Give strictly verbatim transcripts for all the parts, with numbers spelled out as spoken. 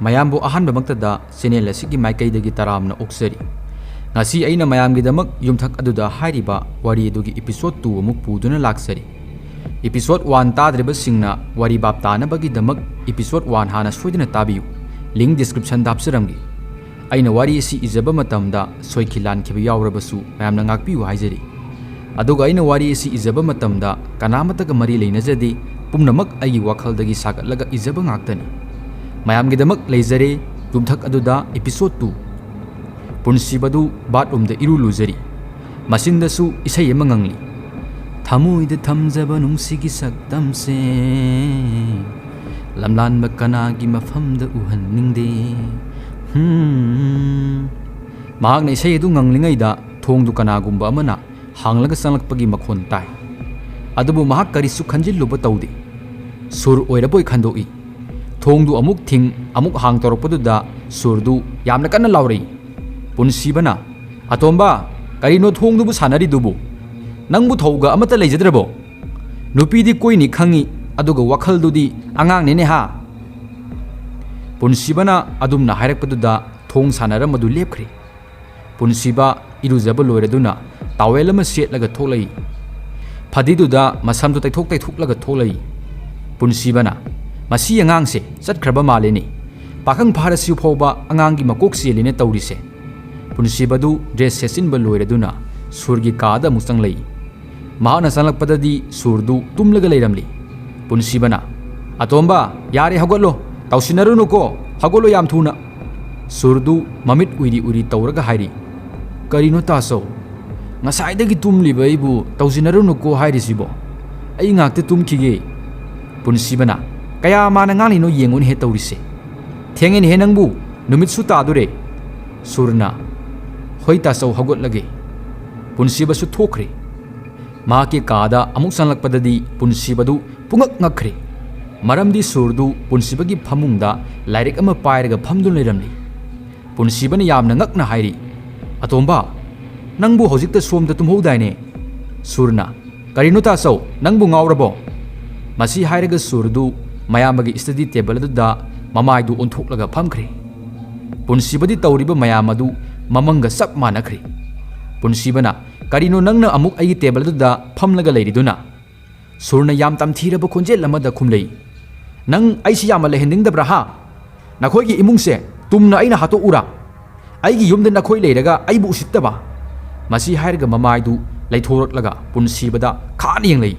ꯃꯌꯥꯝꯕꯨ ꯑꯍꯥꯟꯕꯃꯛꯇꯗ ꯆꯦꯅꯦꯜ ꯑꯁꯤꯒꯤ ꯃꯥꯏꯀꯩꯗꯒꯤ ꯇꯔꯥꯝꯅ ꯑꯣꯛꯆꯔꯤ꯫ ꯉꯁꯤ ꯑꯩꯅ ꯃꯌꯥꯝꯒꯤꯗꯃꯛ ꯌꯨꯝꯊꯛ ꯑꯗꯨꯗ ꯍꯥꯏꯔꯤꯕ ꯋꯥꯔꯤ ꯑꯗꯨꯒꯤ ꯏꯄꯤꯁꯣꯗ ꯇꯨ ꯑꯃꯨꯛ ꯄꯨꯗꯨꯅ ꯂꯥꯛꯆꯔꯤ꯫ ꯏꯄꯤꯁꯣꯗ ꯋꯥꯟ ꯇꯥꯗ꯭ꯔꯤꯕꯁꯤꯡꯅ ꯋꯥꯔꯤ ꯚꯥꯞ ꯇꯥꯅꯕꯒꯤꯗꯃꯛ ꯏꯄꯤꯁꯣꯗ ꯋꯥꯟ ꯍꯥꯟꯅ ꯁꯣꯏꯗꯅ ꯇꯥꯕꯤꯌꯨ꯫ ꯂꯤꯡ ꯗꯤꯁꯀ꯭ꯔꯤꯞꯁꯟꯗ ꯍꯥꯞꯆꯔꯝꯒꯦ꯫ ꯑꯩꯅ ꯋꯥꯔꯤ ꯑꯁꯤ ꯏꯖꯕ ꯃꯇꯝꯗ ꯁꯣꯏꯈꯤ ꯂꯥꯟꯈꯤꯕ ꯌꯥꯎꯔꯕꯁꯨ ꯃꯌꯥꯝꯅ ꯉꯥꯛꯄꯤꯌꯨ ꯍꯥꯏꯖꯔꯤ꯫ ꯑꯗꯨꯒ ꯑꯩꯅ ꯋꯥꯔꯤ ꯑꯁꯤ ꯏꯖꯕ ꯃꯇꯝꯗ ꯀꯅꯥꯃꯠꯇꯒ ꯃꯔꯤ ꯂꯩꯅꯖꯗꯦ, ꯄꯨꯝꯅꯃꯛ ꯑꯩꯒꯤ ꯋꯥꯈꯜꯗꯒꯤ ꯁꯥꯒꯠꯂꯒ ꯏꯖꯕ ꯉꯥꯛꯇꯅꯤ꯫ ꯃꯌꯥꯝꯒꯤꯗꯃꯛ ꯂꯩꯖꯔꯦ ꯌꯨꯝꯊꯛ ꯑꯗꯨꯗ ꯏꯄꯤꯁꯣꯗ ꯇꯨ꯫ ꯄꯨꯟꯁꯤꯕꯗꯨ ꯕꯥꯠꯔꯨꯝꯗ ꯏꯔꯨ ꯂꯨꯖꯔꯤ꯫ ꯃꯆꯤꯟꯗꯁꯨ ꯏꯁꯩ ꯑꯃ ꯉꯪꯂꯤ꯫ ꯊꯃꯣꯏꯗ ꯊꯝꯖꯕ ꯅꯨꯡꯁꯤꯒꯤ ꯁꯛꯇꯝꯁꯦ ꯂꯝꯂꯥꯟꯕ ꯀꯅꯥꯒꯤ ꯃꯐꯝꯗ ꯎꯍꯟꯅꯤꯡꯗꯦ꯫ ꯍꯝ꯫ ꯃꯍꯥꯛꯅ ꯏꯁꯩ ꯑꯗꯨ ꯉꯪꯂꯤꯉꯩꯗ ꯊꯣꯡꯗꯨ ꯀꯅꯥꯒꯨꯝꯕ ꯑꯃꯅ ꯍꯥꯡꯂꯒ ꯆꯪꯂꯛꯄꯒꯤ ꯃꯈꯣꯟ ꯇꯥꯏ꯫ ꯑꯗꯨꯕꯨ ꯃꯍꯥꯛ ꯀꯔꯤꯁꯨ ꯈꯟꯖꯤꯜꯂꯨꯕ ꯇꯧꯗꯦ꯫ ꯁꯨꯔ ꯑꯣꯏꯔꯕꯣꯏ ꯈꯟꯗꯣꯛꯏ꯫ ꯊꯣꯡꯗꯨ ꯑꯃꯨꯛ ꯊꯤꯡ, ꯑꯃꯨꯛ ꯍꯥꯡ ꯇꯧꯔꯛꯄꯗꯨꯗ ꯁꯨꯔꯗꯨ ꯌꯥꯝꯅ ꯀꯟꯅ ꯂꯥꯎꯔꯛꯏ꯫ ꯄꯨꯟꯁꯤꯕꯅ, "ꯑꯇꯣꯝꯕ, ꯀꯔꯤꯅꯣ ꯊꯣꯡꯗꯨꯕꯨ ꯁꯥꯟꯅꯔꯤꯗꯨꯕꯨ? ꯅꯪꯕꯨ ꯊꯧꯒ ꯑꯃꯠꯇ ꯂꯩꯖꯗ꯭ꯔꯕꯣ? ꯅꯨꯄꯤꯗꯤ ꯀꯣꯏꯅꯤ ꯈꯪꯉꯤ, ꯑꯗꯨꯒ ꯋꯥꯈꯜꯗꯨꯗꯤ ꯑꯉꯥꯡꯅꯤꯅꯦ ꯍꯥ?" ꯄꯨꯟꯁꯤꯕꯅ ꯑꯗꯨꯝꯅ ꯍꯥꯏꯔꯛꯄꯗꯨꯗ ꯊꯣꯡ ꯁꯥꯟꯅꯔꯝꯕꯗꯨ ꯂꯦꯞꯈ꯭ꯔꯦ꯫ ꯄꯨꯟꯁꯤꯕ ꯏꯔꯨꯖꯕ ꯂꯣꯏꯔꯗꯨꯅ ꯇꯥꯋꯦꯜ ꯑꯃ ꯁꯦꯠꯂꯒ ꯊꯣꯛꯂꯛꯏ꯫ ꯐꯗꯤꯗꯨꯗ ꯃꯁꯝꯗꯨ ꯇꯩꯊꯣꯛ ꯇꯩꯊꯣꯛꯂꯒ ꯊꯣꯛꯂꯛꯏ꯫ ꯄꯨꯟꯁꯤꯕꯅ, "ꯃꯁꯤ ꯑꯉꯥꯡꯁꯦ ꯆꯠꯈ꯭ꯔꯕ ꯃꯥꯜꯂꯦꯅꯦ꯫ ꯄꯥꯈꯪ ꯐꯥꯔꯁꯤ ꯐꯥꯎꯕ ꯑꯉꯥꯡꯒꯤ ꯃꯀꯣꯛ ꯆꯦꯜꯂꯤꯅꯦ ꯇꯧꯔꯤꯁꯦ꯫" ꯄꯨꯟꯁꯤꯕꯗꯨ ꯗ꯭ꯔꯦꯁ ꯁꯦꯠꯆꯤꯟꯕ ꯂꯣꯏꯔꯗꯨꯅ ꯁꯨꯔꯒꯤ ꯀꯥꯗ ꯑꯃꯨꯛ ꯆꯪꯂꯛꯏ꯫ ꯃꯍꯥꯛꯅ ꯆꯪꯂꯛꯄꯗꯗꯤ ꯁꯨꯔꯗꯨ ꯇꯨꯝꯂꯒ ꯂꯩꯔꯝꯂꯤ꯫ ꯄꯨꯟꯁꯤꯕꯅ, "ꯑꯇꯣꯝꯕ, ꯌꯥꯔꯦ, ꯍꯧꯒꯠꯂꯣ꯫ ꯇꯧꯁꯤꯟꯅꯔꯨꯅꯨꯀꯣ, ꯍꯧꯒꯠꯂꯣ ꯌꯥꯝ ꯊꯨꯅ꯫" ꯁꯨꯔꯗꯨ ꯃꯃꯤꯠ ꯎꯏꯔꯤ ꯎꯏꯔꯤ ꯇꯧꯔꯒ ꯍꯥꯏꯔꯤ, "ꯀꯔꯤꯅꯣ ꯇꯥꯆꯧ? ꯉꯁꯥꯏꯗꯒꯤ ꯇꯨꯝꯂꯤꯕ ꯑꯩꯕꯨ ꯇꯧꯁꯤꯟꯅꯔꯨꯅꯨꯀꯣ ꯍꯥꯏꯔꯤꯁꯤꯕꯣ? ꯑꯩ ꯉꯥꯛꯇ ꯇꯨꯝꯈꯤꯒꯦ꯫" ꯄꯨꯟꯁꯤꯕꯅ, "ꯀꯌꯥ ꯃꯥꯅ ꯉꯥꯡꯂꯤꯅꯣ ꯌꯦꯡꯉꯨꯅꯦꯍꯦ ꯇꯧꯔꯤꯁꯦ꯫ ꯊꯦꯡꯉꯦꯅꯦꯍꯦ ꯅꯪꯕꯨ, ꯅꯨꯃꯤꯠꯁꯨ ꯇꯥꯗꯣꯔꯦ꯫" ꯁꯨꯔꯅ, "ꯍꯣꯏ ꯇꯥꯆꯧ, ꯍꯧꯒꯠꯂꯒꯦ꯫" ꯄꯨꯟꯁꯤꯕꯁꯨ ꯊꯣꯛꯈ꯭ꯔꯦ꯫ ꯃꯍꯥꯛꯀꯤ ꯀꯥꯗ ꯑꯃꯨꯛ ꯆꯪꯂꯛꯄꯗꯗꯤ ꯄꯨꯟꯁꯤꯕꯗꯨ ꯄꯨꯡꯉꯛ ꯉꯛꯈ꯭ꯔꯦ꯫ ꯃꯔꯝꯗꯤ ꯁꯨꯔꯗꯨ ꯄꯨꯟꯁꯤꯕꯒꯤ ꯐꯃꯨꯡꯗ ꯂꯥꯏꯔꯤꯛ ꯑꯃ ꯄꯥꯏꯔꯒ ꯐꯝꯗꯨꯅ ꯂꯩꯔꯝꯂꯤ꯫ ꯄꯨꯟꯁꯤꯕꯅ ꯌꯥꯝꯅ ꯉꯛꯅ ꯍꯥꯏꯔꯤ, "ꯑꯇꯣꯝꯕ, ꯅꯪꯕꯨ ꯍꯧꯖꯤꯛꯇ ꯁꯣꯝꯗ ꯇꯨꯝꯍꯧꯗꯥꯏꯅꯦ?" ꯁꯨꯔꯅ, "ꯀꯔꯤꯅꯣ ꯇꯥꯆꯧ, ꯅꯪꯕꯨ ꯉꯥꯎꯔꯕꯣ?" ꯃꯁꯤ ꯍꯥꯏꯔꯒ ꯁꯨꯔꯗꯨ ꯃꯌꯥꯝꯕꯒꯤ ꯁ꯭ꯇꯗꯤ ꯇꯦꯕꯜ ꯑꯗꯨꯗ ꯃꯃꯥꯏꯗꯨ ꯑꯣꯟꯊꯣꯛꯂꯒ ꯐꯝꯈ꯭ꯔꯦ꯫ ꯄꯨꯟꯁꯤꯕꯗꯤ ꯇꯧꯔꯤꯕ ꯃꯌꯥꯝ ꯑꯗꯨ ꯃꯃꯪꯒ ꯆꯞ ꯃꯥꯟꯅꯈ꯭ꯔꯦ꯫ ꯄꯨꯟꯁꯤꯕꯅ, "ꯀꯔꯤꯅꯣ ꯅꯪꯅ ꯑꯃꯨꯛ ꯑꯩꯒꯤ ꯇꯦꯕꯜ ꯑꯗꯨꯗ ꯐꯝꯂꯒ ꯂꯩꯔꯤꯗꯨꯅ?" ꯁꯨꯔꯅ ꯌꯥꯝ ꯇꯝꯊꯤꯔꯕ ꯈꯣꯟꯖꯦꯜ ꯑꯃꯗ ꯈꯨꯝꯂꯛꯏ, "ꯅꯪ ꯑꯩꯁꯤ ꯌꯥꯝꯅ ꯂꯩꯍꯟꯅꯤꯡꯗꯕ꯭ꯔꯥ ꯍꯥ? ꯅꯈꯣꯏꯒꯤ ꯏꯃꯨꯡꯁꯦ ꯇꯨꯝꯅ ꯑꯩꯅ ꯍꯥꯠꯇꯣꯛꯎꯔꯥ? ꯑꯩꯒꯤ ꯌꯨꯝꯗ ꯅꯈꯣꯏ ꯂꯩꯔꯒ ꯑꯩꯕꯨ ꯎꯁꯤꯠꯇꯕ?" ꯃꯁꯤ ꯍꯥꯏꯔꯒ ꯃꯃꯥꯏꯗꯨ ꯂꯩꯊꯣꯔꯛꯂꯒ ꯄꯨꯟꯁꯤꯕꯗ ꯈꯥꯅ ꯌꯦꯡꯂꯛꯏ꯫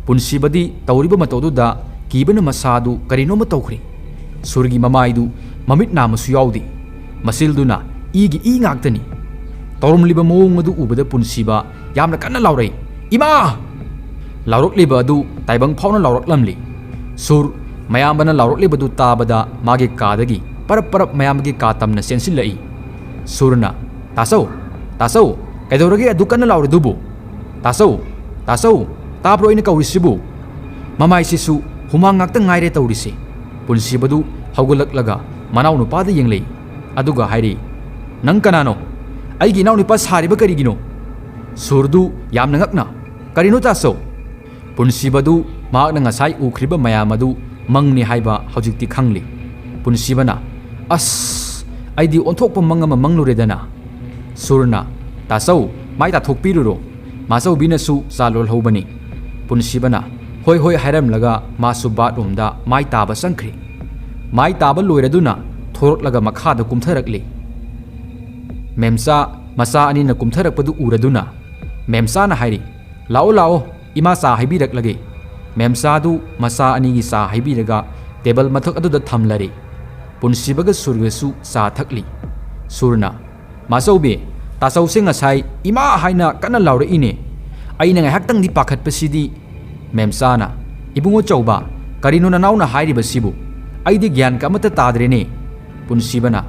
ꯄꯨꯟꯁꯤꯕꯗꯤ ꯇꯧꯔꯤꯕ ꯃꯇꯧꯗꯨꯗ ꯀꯤꯕꯅ ꯃꯁꯥꯗꯨ ꯀꯔꯤꯅꯣꯃ ꯇꯧꯈ꯭ꯔꯦ꯫ ꯁꯨꯔꯒꯤ ꯃꯃꯥꯏꯗꯨ ꯃꯃꯤꯠ ꯅꯥꯝꯃꯁꯨ ꯌꯥꯎꯗꯦ꯫ ꯃꯁꯤꯜꯗꯨꯅ ꯏꯒꯤ ꯏ ꯉꯥꯛꯇꯅꯤ꯫ ꯇꯧꯔꯝꯂꯤꯕ ꯃꯑꯣꯡ ꯑꯗꯨ ꯎꯕꯗ ꯄꯨꯟꯁꯤꯕ ꯌꯥꯝꯅ ꯀꯟꯅ ꯂꯥꯎꯔꯛꯏ, "ꯏꯃꯥ!" ꯂꯥꯎꯔꯛꯂꯤꯕ ꯑꯗꯨ ꯇꯥꯏꯕꯪ ꯐꯥꯎꯅ ꯂꯥꯎꯔꯛꯂꯝꯂꯤ꯫ ꯁꯨꯔ ꯃꯌꯥꯝꯕꯅ ꯂꯥꯎꯔꯛꯂꯤꯕꯗꯨ ꯇꯥꯕꯗ ꯃꯥꯒꯤ ꯀꯥꯗꯒꯤ ꯄꯔꯞ ꯄꯔꯞ ꯃꯌꯥꯝꯕꯒꯤ ꯀꯥ ꯇꯝꯅ ꯆꯦꯟꯁꯤꯜꯂꯛꯏ꯫ ꯁꯨꯔꯅ, "ꯇꯥꯆꯧ, ꯇꯥꯆꯧ, ꯀꯩꯗꯧꯔꯒꯦ ꯑꯗꯨ ꯀꯟꯅ ꯂꯥꯎꯔꯤꯗꯨꯕꯨ? ꯇꯥꯆꯧ, ꯇꯥꯆꯧ, ꯇꯥꯕ꯭ꯔꯣ ꯑꯩꯅ ꯀꯧꯔꯤꯁꯤꯕꯨ?" ꯃꯃꯥꯏꯁꯤꯁꯨ ꯍꯨꯃꯥꯡ ꯉꯥꯛꯇ ꯉꯥꯏꯔꯦ ꯇꯧꯔꯤꯁꯦ꯫ ꯄꯨꯟꯁꯤꯕꯗꯨ ꯍꯧꯒꯠꯂꯛꯂꯒ ꯃꯅꯥꯎꯅꯨꯄꯥꯗ ꯌꯦꯡꯂꯛꯏ꯫ ꯑꯗꯨꯒ ꯍꯥꯏꯔꯛꯏ, "ꯅꯪ ꯀꯅꯥꯅꯣ? ꯑꯩꯒꯤ ꯏꯅꯥꯎꯅꯨꯄꯥ ꯁꯥꯔꯤꯕ ꯀꯔꯤꯒꯤꯅꯣ?" ꯁꯨꯔꯗꯨ ꯌꯥꯝꯅ ꯉꯛꯅ, "ꯀꯔꯤꯅꯣ ꯇꯥꯆꯧ?" ꯄꯨꯟꯁꯤꯕꯗꯨ ꯃꯍꯥꯛꯅ ꯉꯁꯥꯏ ꯎꯈ꯭ꯔꯤꯕ ꯃꯌꯥꯝ ꯑꯗꯨ ꯃꯪꯅꯤ ꯍꯥꯏꯕ ꯍꯧꯖꯤꯛꯇꯤ ꯈꯪꯂꯤ꯫ ꯄꯨꯟꯁꯤꯕꯅ, "ꯑꯁ, ꯑꯩꯗꯤ ꯑꯣꯟꯊꯣꯛꯄ ꯃꯪ ꯑꯃ ꯃꯪꯂꯨꯔꯦꯗꯅ!" ꯁꯨꯔꯅ, "ꯇꯥꯆꯧ, ꯃꯥꯏ ꯇꯥꯊꯣꯛꯄꯤꯔꯨꯔꯣ꯫ ꯃꯥꯆꯧꯕꯤꯅꯁꯨ ꯆꯥ ꯂꯣꯜꯍꯧꯕꯅꯤ꯫" ꯄꯨꯟꯁꯤꯕꯅ, "ꯍꯣꯏ, ꯍꯣꯏ" ꯍꯥꯏꯔꯝꯂꯒ ꯃꯥꯁꯨ ꯕꯥꯠꯔꯨꯝꯗ ꯃꯥꯏ ꯇꯥꯕ ꯆꯪꯈ꯭ꯔꯦ꯫ ꯃꯥꯏ ꯇꯥꯕ ꯂꯣꯏꯔꯗꯨꯅ ꯊꯣꯔꯛꯂꯒ ꯃꯈꯥꯗ ꯀꯨꯝꯊꯔꯛꯂꯤ꯫ ꯃꯦꯝꯆꯥ ꯃꯆꯥ ꯑꯅꯤꯅ ꯀꯨꯝꯊꯔꯛꯄꯗꯨ ꯎꯔꯗꯨꯅ ꯃꯦꯝꯆꯥꯅ ꯍꯥꯏꯔꯤ, "ꯂꯥꯛꯑꯣ, ꯂꯥꯛꯑꯣ, ꯏꯃꯥ ꯆꯥ ꯍꯩꯕꯤꯔꯛꯂꯒꯦ꯫" ꯃꯦꯝꯆꯥꯗꯨ ꯃꯆꯥ ꯑꯅꯤꯒꯤ ꯆꯥ ꯍꯩꯕꯤꯔꯒ ꯇꯦꯕꯜ ꯃꯊꯛ ꯑꯗꯨꯗ ꯊꯝꯂꯔꯦ꯫ ꯄꯨꯟꯁꯤꯕꯒ ꯁꯨꯔꯒꯁꯨ ꯆꯥ ꯊꯛꯂꯤ꯫ ꯁꯨꯔꯅ, "ꯃꯥꯆꯧꯕꯤ, ꯇꯥꯆꯧꯁꯦ ꯉꯁꯥꯏ ꯏꯃꯥ ꯍꯥꯏꯅ ꯀꯟꯅ ꯂꯥꯎꯔꯛꯏꯅꯦ꯫ ꯑꯩꯅ ꯉꯥꯏꯍꯥꯛꯇꯪꯗꯤ ꯄꯥꯈꯠꯄꯁꯤꯗꯤ꯫" ꯃꯦꯝꯆꯥꯅ, "ꯏꯕꯨꯡꯉꯣ ꯆꯧꯕ, ꯀꯔꯤꯅꯣ ꯅꯅꯥꯎꯅ ꯍꯥꯏꯔꯤꯕꯁꯤꯕꯨ? ꯑꯩꯗꯤ ꯒ꯭ꯌꯥꯟꯒ ꯑꯃꯠꯇ ꯇꯥꯗ꯭ꯔꯦꯅꯦ꯫" ꯄꯨꯟꯁꯤꯕꯅ,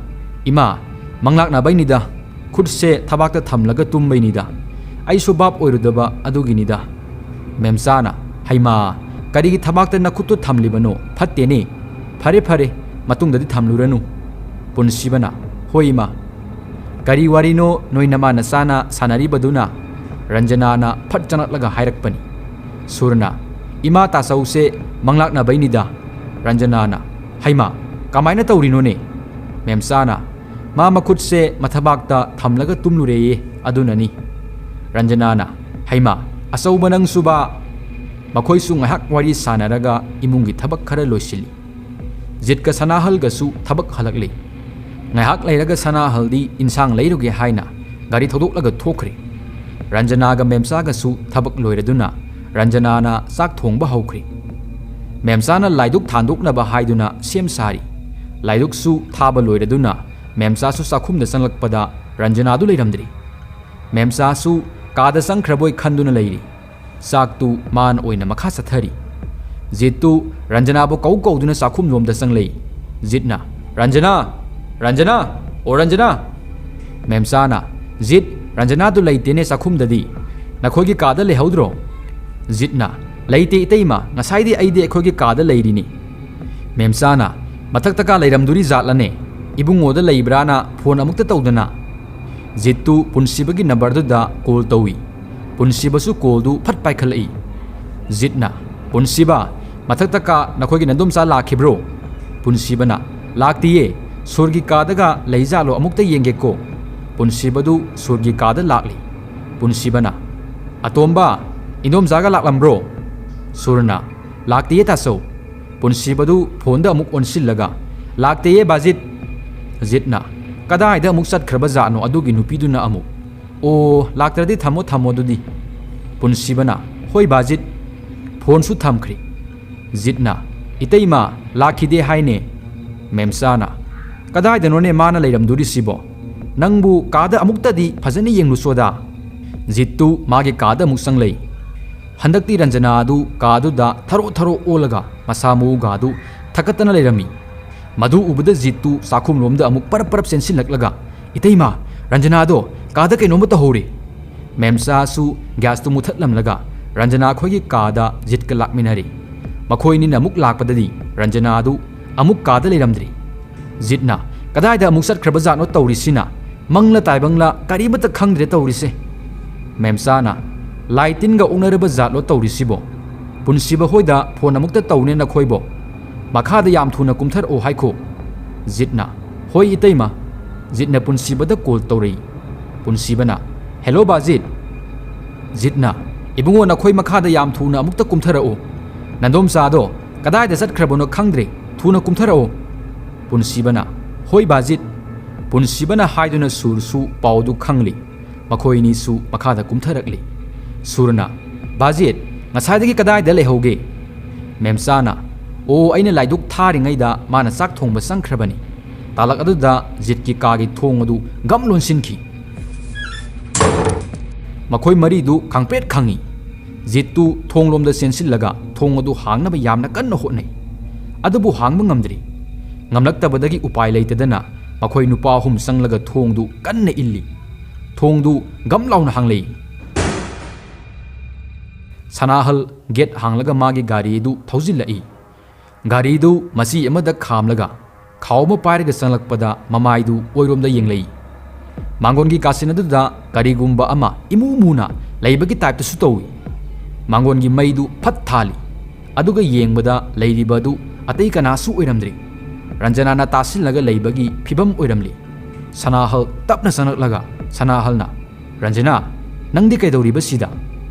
"ꯏꯃꯥ, ꯃꯪꯂꯥꯛꯅꯕꯩꯅꯤꯗ, ꯈꯨꯠꯁꯦ ꯊꯕꯥꯛꯇ ꯊꯝꯂꯒ ꯇꯨꯝꯕꯩꯅꯤꯗ, ꯑꯩꯁꯨ ꯚꯥꯞ ꯑꯣꯏꯔꯨꯗꯕ ꯑꯗꯨꯒꯤꯅꯤꯗ꯫" ꯃꯦꯝꯆꯥꯅ, "ꯍꯩꯃꯥ, ꯀꯔꯤꯒꯤ ꯊꯕꯥꯛꯇ ꯅꯈꯨꯠꯇꯨ ꯊꯝꯂꯤꯕꯅꯣ? ꯐꯠꯇꯦꯅꯦ꯫ ꯐꯔꯦ, ꯐꯔꯦ, ꯃꯇꯨꯡꯗꯗꯤ ꯊꯝꯂꯨꯔꯅꯨ꯫" ꯄꯨꯟꯁꯤꯕꯅ, "ꯍꯣꯏ ꯏꯃꯥ꯫ ꯀꯔꯤ ꯋꯥꯔꯤꯅꯣ ꯅꯣꯏ ꯅꯃꯥ ꯅꯆꯥꯅ ꯁꯥꯟꯅꯔꯤꯕꯗꯨꯅ?" ꯔꯟꯖꯅꯥꯅ ꯐꯠ ꯆꯪꯂꯛꯂꯒ ꯍꯥꯏꯔꯛꯄꯅꯤ꯫ ꯁꯨꯔꯅ, "ꯏꯃꯥ ꯇꯥꯆꯧꯁꯦ ꯃꯪꯂꯥꯛꯅꯕꯩꯅꯤꯗ꯫" ꯔꯟꯖꯅꯥꯅ, "ꯍꯩꯃꯥ, "ꯀꯃꯥꯏꯅ ꯇꯧꯔꯤꯅꯣꯅꯦ?" ꯃꯦꯝꯆꯥꯅ, "ꯃꯥ ꯃꯈꯨꯠꯁꯦ ꯃꯊꯕꯥꯛꯇ ꯊꯝꯂꯒ ꯇꯨꯝꯂꯨꯔꯦꯌꯦ, ꯑꯗꯨꯅꯅꯤ꯫" ꯔꯟꯖꯅꯥꯅ, "ꯍꯩꯃꯥ, ꯑꯆꯧꯕ ꯅꯪꯁꯨꯕ!" ꯃꯈꯣꯏꯁꯨ ꯉꯥꯏꯍꯥꯛ ꯋꯥꯔꯤ ꯁꯥꯟꯅꯔꯒ ꯏꯃꯨꯡꯒꯤ ꯊꯕꯛ ꯈꯔ ꯂꯣꯏꯁꯤꯜꯂꯤ꯫ ꯖꯤꯠꯀ ꯁꯅꯥꯍꯜꯒꯁꯨ ꯊꯕꯛ ꯍꯜꯂꯛꯂꯤ꯫ ꯉꯥꯏꯍꯥꯛ ꯂꯩꯔꯒ ꯁꯅꯥꯍꯜꯗꯤ ꯏꯟꯁꯥꯡ ꯂꯩꯔꯨꯒꯦ ꯍꯥꯏꯅ ꯒꯥꯔꯤ ꯊꯧꯗꯣꯛꯂꯒ ꯊꯣꯛꯈ꯭ꯔꯦ꯫ ꯔꯟꯖꯅꯥꯒ ꯃꯦꯝꯆꯥꯒꯁꯨ ꯊꯕꯛ ꯂꯣꯏꯔꯗꯨꯅ ꯔꯟꯖꯅꯥꯅ ꯆꯥꯛ ꯊꯣꯡꯕ ꯍꯧꯈ꯭ꯔꯦ꯫ ꯃꯦꯝꯆꯥꯅ ꯂꯥꯏꯗꯨꯛ ꯊꯥꯟꯗꯣꯛꯅꯕ ꯍꯥꯏꯗꯨꯅ ꯁꯦꯝ ꯁꯥꯔꯤ꯫ ꯂꯥꯏꯗꯨꯛꯁꯨ ꯊꯥꯕ ꯂꯣꯏꯔꯗꯨꯅ ꯃꯦꯝꯆꯥꯁꯨ ꯆꯥꯛꯈꯨꯝꯗ ꯆꯪꯂꯛꯄꯗ ꯔꯟꯖꯅꯥꯗꯨ ꯂꯩꯔꯝꯗ꯭ꯔꯤ꯫ ꯃꯦꯝꯆꯥꯁꯨ ꯀꯥꯗ ꯆꯪꯈ꯭ꯔꯕꯣꯏ ꯈꯟꯗꯨꯅ ꯂꯩꯔꯤ꯫ ꯆꯥꯛꯇꯨ ꯃꯥꯅ ꯑꯣꯏꯅ ꯃꯈꯥ ꯆꯠꯊꯔꯤ꯫ ꯖꯤꯠꯇꯨ ꯔꯟꯖꯅꯥꯕꯨ ꯀꯧ ꯀꯧꯗꯨꯅ ꯆꯥꯛꯈꯨꯝꯂꯣꯝꯗ ꯆꯪꯂꯛꯏ꯫ ꯖꯤꯠꯅ, "ꯔꯟꯖꯅꯥ! ꯔꯟꯖꯅꯥ! ꯑꯣ ꯔꯟꯖꯅꯥ!" ꯃꯦꯝꯆꯥꯅ, "ꯖꯤꯠ, ꯔꯟꯖꯅꯥꯗꯨ ꯂꯩꯇꯦꯅꯦ ꯆꯥꯛꯈꯨꯝꯗꯗꯤ꯫ ꯅꯈꯣꯏꯒꯤ ꯀꯥꯗ ꯂꯩꯍꯧꯗ꯭ꯔꯣ?" ꯖꯤꯠꯅ, "ꯂꯩꯇꯦ ꯏꯇꯩꯃ, ꯉꯁꯥꯏꯗꯤ ꯑꯩꯗꯤ ꯑꯩꯈꯣꯏꯒꯤ ꯀꯥꯗ ꯂꯩꯔꯤꯅꯤ꯫" ꯃꯦꯝꯆꯥꯅ, "ꯃꯊꯛꯇ ꯀꯥ ꯂꯩꯔꯝꯗꯣꯔꯤ ꯖꯥꯠꯂꯅꯦ? ꯏꯕꯨꯡꯉꯣꯗ ꯂꯩꯕ꯭ꯔꯥꯅ ꯐꯣꯟ ꯑꯃꯨꯛꯇ ꯇꯧꯗꯅ꯫" ꯖꯤꯠꯇꯨ ꯄꯨꯟꯁꯤꯕꯒꯤ ꯅꯝꯕꯔꯗꯨꯗ ꯀꯣꯜ ꯇꯧꯏ꯫ ꯄꯨꯟꯁꯤꯕꯁꯨ ꯀꯣꯜꯗꯨ ꯐꯠ ꯄꯥꯏꯈꯠꯂꯛꯏ꯫ ꯖꯤꯠꯅ, "ꯄꯨꯟꯁꯤꯕ, ꯃꯊꯛꯇ ꯀꯥ ꯅꯈꯣꯏꯒꯤ ꯅꯗꯣꯝꯆꯥ ꯂꯥꯛꯈꯤꯕ꯭ꯔꯣ?" ꯄꯨꯟꯁꯤꯕꯅ, "ꯂꯥꯛꯇꯤꯌꯦ, ꯁꯨꯔꯒꯤ ꯀꯥꯗꯒ ꯂꯩꯖꯥꯠꯂꯣ ꯑꯃꯨꯛꯇ ꯌꯦꯡꯒꯦꯀꯣ꯫" ꯄꯨꯟꯁꯤꯕꯗꯨ ꯁꯨꯔꯒꯤ ꯀꯥꯗ ꯂꯥꯛꯂꯤ꯫ ꯄꯨꯟꯁꯤꯕꯅ, "ꯑꯇꯣꯝꯕ, ꯏꯟꯗꯣꯝꯆꯥꯒ ꯂꯥꯛꯂꯝꯕ꯭ꯔꯣ?" ꯁꯨꯔꯅ, "ꯂꯥꯛꯇꯤꯌꯦ ꯇꯥꯆꯧ꯫" ꯄꯨꯟꯁꯤꯕꯗꯨ ꯐꯣꯟꯗ ꯑꯃꯨꯛ ꯑꯣꯟꯁꯤꯜꯂꯒ, "ꯂꯥꯛꯇꯦꯌꯦ ꯕꯥꯖꯤꯠ꯫" ꯖꯤꯠꯅ, "ꯀꯗꯥꯏꯗ ꯑꯃꯨꯛ ꯆꯠꯈ꯭ꯔꯕ ꯖꯥꯠꯅꯣ ꯑꯗꯨꯒꯤ ꯅꯨꯄꯤꯗꯨꯅ ꯑꯃꯨꯛ? ꯑꯣ, ꯂꯥꯛꯇ꯭ꯔꯗꯤ ꯊꯝꯃꯣ ꯊꯝꯃꯣ ꯑꯗꯨꯗꯤ꯫" ꯄꯨꯟꯁꯤꯕꯅ, "ꯍꯣꯏ ꯕꯥꯖꯤꯠ꯫" ꯐꯣꯟꯁꯨ ꯊꯝꯈ꯭ꯔꯦ꯫ ꯖꯤꯠꯅ, "ꯏꯇꯩꯃ ꯂꯥꯛꯈꯤꯗꯦ ꯍꯥꯏꯅꯦ꯫" ꯃꯦꯝꯆꯥꯅ, "ꯀꯗꯥꯏꯗꯅꯣꯅꯦ ꯃꯥꯅ ꯂꯩꯔꯝꯗꯣꯔꯤꯁꯤꯕꯣ? ꯅꯪꯕꯨ ꯀꯥꯗ ꯑꯃꯨꯛꯇꯗꯤ ꯐꯖꯅ ꯌꯦꯡꯂꯨꯆꯣꯗ꯫" ꯖꯤꯠꯇꯨ ꯃꯥꯒꯤ ꯀꯥꯗ ꯑꯃꯨꯛ ꯆꯪꯂꯩ꯫ ꯍꯟꯗꯛꯇꯤ ꯔꯟꯖꯅꯥ ꯑꯗꯨ ꯀꯥꯗꯨꯗ ꯊꯔꯣ ꯊꯔꯣ ꯑꯣꯜꯂꯒ ꯃꯁꯥ ꯃꯎꯒꯥꯗꯨ ꯊꯛꯀꯠꯇꯅ ꯂꯩꯔꯝꯃꯤ꯫ ꯃꯗꯨ ꯎꯕꯗ ꯖꯤꯠꯇꯨ ꯆꯥꯛꯈꯨꯝꯂꯣꯝꯗ ꯑꯃꯨꯛ ꯄꯔꯞ ꯄꯔꯞ ꯆꯦꯟꯁꯤꯜꯂꯛꯂꯒ, "ꯏꯇꯩꯃ, ꯔꯟꯖꯅꯥꯗꯣ ꯀꯥꯗ ꯀꯩꯅꯣꯝꯃ ꯇꯧꯍꯧꯔꯦ!" ꯃꯦꯝꯆꯥꯁꯨ ꯒ꯭ꯌꯥꯁꯇꯨ ꯃꯨꯊꯠꯂꯝꯂꯒ ꯔꯟꯖꯅꯥ ꯈꯣꯏꯒꯤ ꯀꯥꯗ ꯖꯤꯠꯀ ꯂꯥꯛꯃꯤꯟꯅꯔꯦ꯫ ꯃꯈꯣꯏ ꯑꯅꯤꯅ ꯑꯃꯨꯛ ꯂꯥꯛꯄꯗꯗꯤ ꯔꯟꯖꯅꯥꯗꯨ ꯑꯃꯨꯛ ꯀꯥꯗ ꯂꯩꯔꯝꯗ꯭ꯔꯤ꯫ ꯖꯤꯠꯅ, "ꯀꯗꯥꯏꯗ ꯑꯃꯨꯛ ꯆꯠꯈ꯭ꯔꯕ ꯖꯥꯠꯅꯣ ꯇꯧꯔꯤꯁꯤꯅ? ꯃꯪꯂ ꯇꯥꯏꯕꯪꯂ ꯀꯔꯤꯃꯠꯇ ꯈꯪꯗ꯭ꯔꯦ ꯇꯧꯔꯤꯁꯦ꯫" ꯃꯦꯝꯆꯥꯅ, "ꯂꯥꯏ ꯇꯤꯟꯒ ꯑꯣꯛꯅꯔꯕ ꯖꯥꯠꯂꯣ ꯇꯧꯔꯤꯁꯤꯕꯣ? ꯄꯨꯟꯁꯤꯕ ꯍꯣꯏꯗ ꯐꯣꯟ ꯑꯃꯨꯛꯇ ꯇꯧꯅꯦ ꯅꯈꯣꯏꯕꯣ?" "ꯃꯈꯥꯗ ꯌꯥꯝ ꯊꯨꯅ ꯀꯨꯝꯊꯔꯛꯑꯣ ꯍꯥꯏꯈꯣ꯫" ꯖꯤꯠꯅ, "ꯍꯣꯏ ꯏꯇꯩꯃ꯫" ꯖꯤꯠꯅ ꯄꯨꯟꯁꯤꯕꯗ ꯀꯣꯜ ꯇꯧꯔꯛꯏ꯫ ꯄꯨꯟꯁꯤꯕꯅ, "ꯍꯦꯜꯂꯣ ꯕꯥꯖꯤꯠ꯫" ꯖꯤꯠꯅ, "ꯏꯕꯨꯡꯉꯣ, ꯅꯈꯣꯏ ꯃꯈꯥꯗ ꯌꯥꯝ ꯊꯨꯅ ꯑꯃꯨꯛꯇ ꯀꯨꯝꯊꯔꯛꯑꯣ꯫ ꯅꯟꯗꯣꯝꯆꯥꯗꯣ ꯀꯗꯥꯏꯗ ꯆꯠꯈ꯭ꯔꯕꯅꯣ ꯈꯪꯗ꯭ꯔꯦ꯫ ꯊꯨꯅ ꯀꯨꯝꯊꯔꯛꯑꯣ꯫" ꯄꯨꯟꯁꯤꯕꯅ, "ꯍꯣꯏ ꯕꯥꯖꯤꯠ꯫" ꯄꯨꯟꯁꯤꯕꯅ ꯍꯥꯏꯗꯨꯅ ꯁꯨꯔꯁꯨ ꯄꯥꯎꯗꯨ ꯈꯪꯂꯤ꯫ ꯃꯈꯣꯏ ꯑꯅꯤꯁꯨ ꯃꯈꯥꯗ ꯀꯨꯝꯊꯔꯛꯂꯤ꯫ ꯁꯨꯔꯅ, "ꯕꯥꯖꯤꯠ, ꯉꯁꯥꯏꯗꯒꯤ ꯀꯗꯥꯏꯗ ꯂꯩꯍꯧꯒꯦ?" ꯃꯦꯝꯆꯥꯅ, "ꯑꯣ, ꯑꯩꯅ ꯂꯥꯏꯗꯨꯛ ꯊꯥꯔꯤꯉꯩꯗ ꯃꯥꯅ ꯆꯥꯛ ꯊꯣꯡꯕ ꯆꯪꯈ꯭ꯔꯕꯅꯤ꯫" ꯇꯥꯂꯛ ꯑꯗꯨꯗ ꯖꯤꯠꯀꯤ ꯀꯥꯒꯤ ꯊꯣꯡ ꯑꯗꯨ ꯒꯝ ꯂꯣꯟꯁꯤꯟꯈꯤ꯫ ꯃꯈꯣꯏ ꯃꯔꯤꯗꯨ ꯈꯪꯄ꯭ꯔꯦꯠ ꯈꯪꯏ꯫ ꯖꯤꯠꯇꯨ ꯊꯣꯡꯂꯣꯝꯗ ꯆꯦꯟꯁꯤꯜꯂꯒ ꯊꯣꯡ ꯑꯗꯨ ꯍꯥꯡꯅꯕ ꯌꯥꯝꯅ ꯀꯟꯅ ꯍꯣꯠꯅꯩ꯫ ꯑꯗꯨꯕꯨ ꯍꯥꯡꯕ ꯉꯝꯗ꯭ꯔꯤ꯫ ꯉꯝꯂꯛꯇꯕꯗꯒꯤ ꯎꯄꯥꯏ ꯂꯩꯇꯗꯅ ꯃꯈꯣꯏ ꯅꯨꯄꯥ ꯑꯍꯨꯝ ꯆꯪꯂꯒ ꯊꯣꯡꯗꯨ ꯀꯟꯅ ꯏꯜꯂꯤ꯫ ꯊꯣꯡꯗꯨ ꯒꯝ ꯂꯥꯎꯅ ꯍꯥꯡꯂꯛꯏ꯫ ꯁꯅꯥꯍꯜ ꯒꯦꯠ ꯍꯥꯡꯂꯒ ꯃꯥꯒꯤ ꯒꯥꯔꯤ ꯑꯗꯨ ꯊꯧꯖꯤꯜꯂꯛꯏ꯫ ꯒꯥꯔꯤꯗꯨ ꯃꯆꯤ ꯑꯃꯗ ꯈꯥꯝꯂꯒ ꯈꯥꯎ ꯑꯃ ꯄꯥꯏꯔꯒ ꯆꯪꯂꯛꯄꯗ ꯃꯃꯥꯏꯗꯨ ꯑꯣꯏꯔꯣꯝꯗ ꯌꯦꯡꯂꯛꯏ꯫ ꯃꯥꯡꯒꯣꯟꯒꯤ ꯀꯥꯆꯤꯟ ꯑꯗꯨꯗ ꯀꯔꯤꯒꯨꯝꯕ ꯑꯃ ꯏꯃꯨ ꯃꯨꯅ ꯂꯩꯕꯒꯤ ꯇꯥꯏꯞꯇꯁꯨ ꯇꯧꯏ꯫ ꯃꯥꯡꯒꯣꯟꯒꯤ ꯃꯩꯗꯨ ꯐꯠ ꯊꯥꯜꯂꯤ꯫ ꯑꯗꯨꯒ ꯌꯦꯡꯕꯗ ꯂꯩꯔꯤꯕ ꯑꯗꯨ ꯑꯇꯩ ꯀꯅꯥꯁꯨ ꯑꯣꯏꯔꯝꯗ꯭ꯔꯤ꯫ ꯔꯟꯖꯅꯥꯅ ꯇꯥꯁꯤꯜꯂꯒ ꯂꯩꯕꯒꯤ ꯐꯤꯕꯝ ꯑꯣꯏꯔꯝꯂꯤ꯫ ꯁꯅꯥꯍꯜ ꯇꯞꯅ ꯆꯪꯂꯛꯂꯒ ꯁꯅꯥꯍꯜꯅ, "ꯔꯟꯖꯅꯥ, ꯅꯪꯗꯤ ꯀꯩꯗꯧꯔꯤꯕ ꯁꯤꯗ?"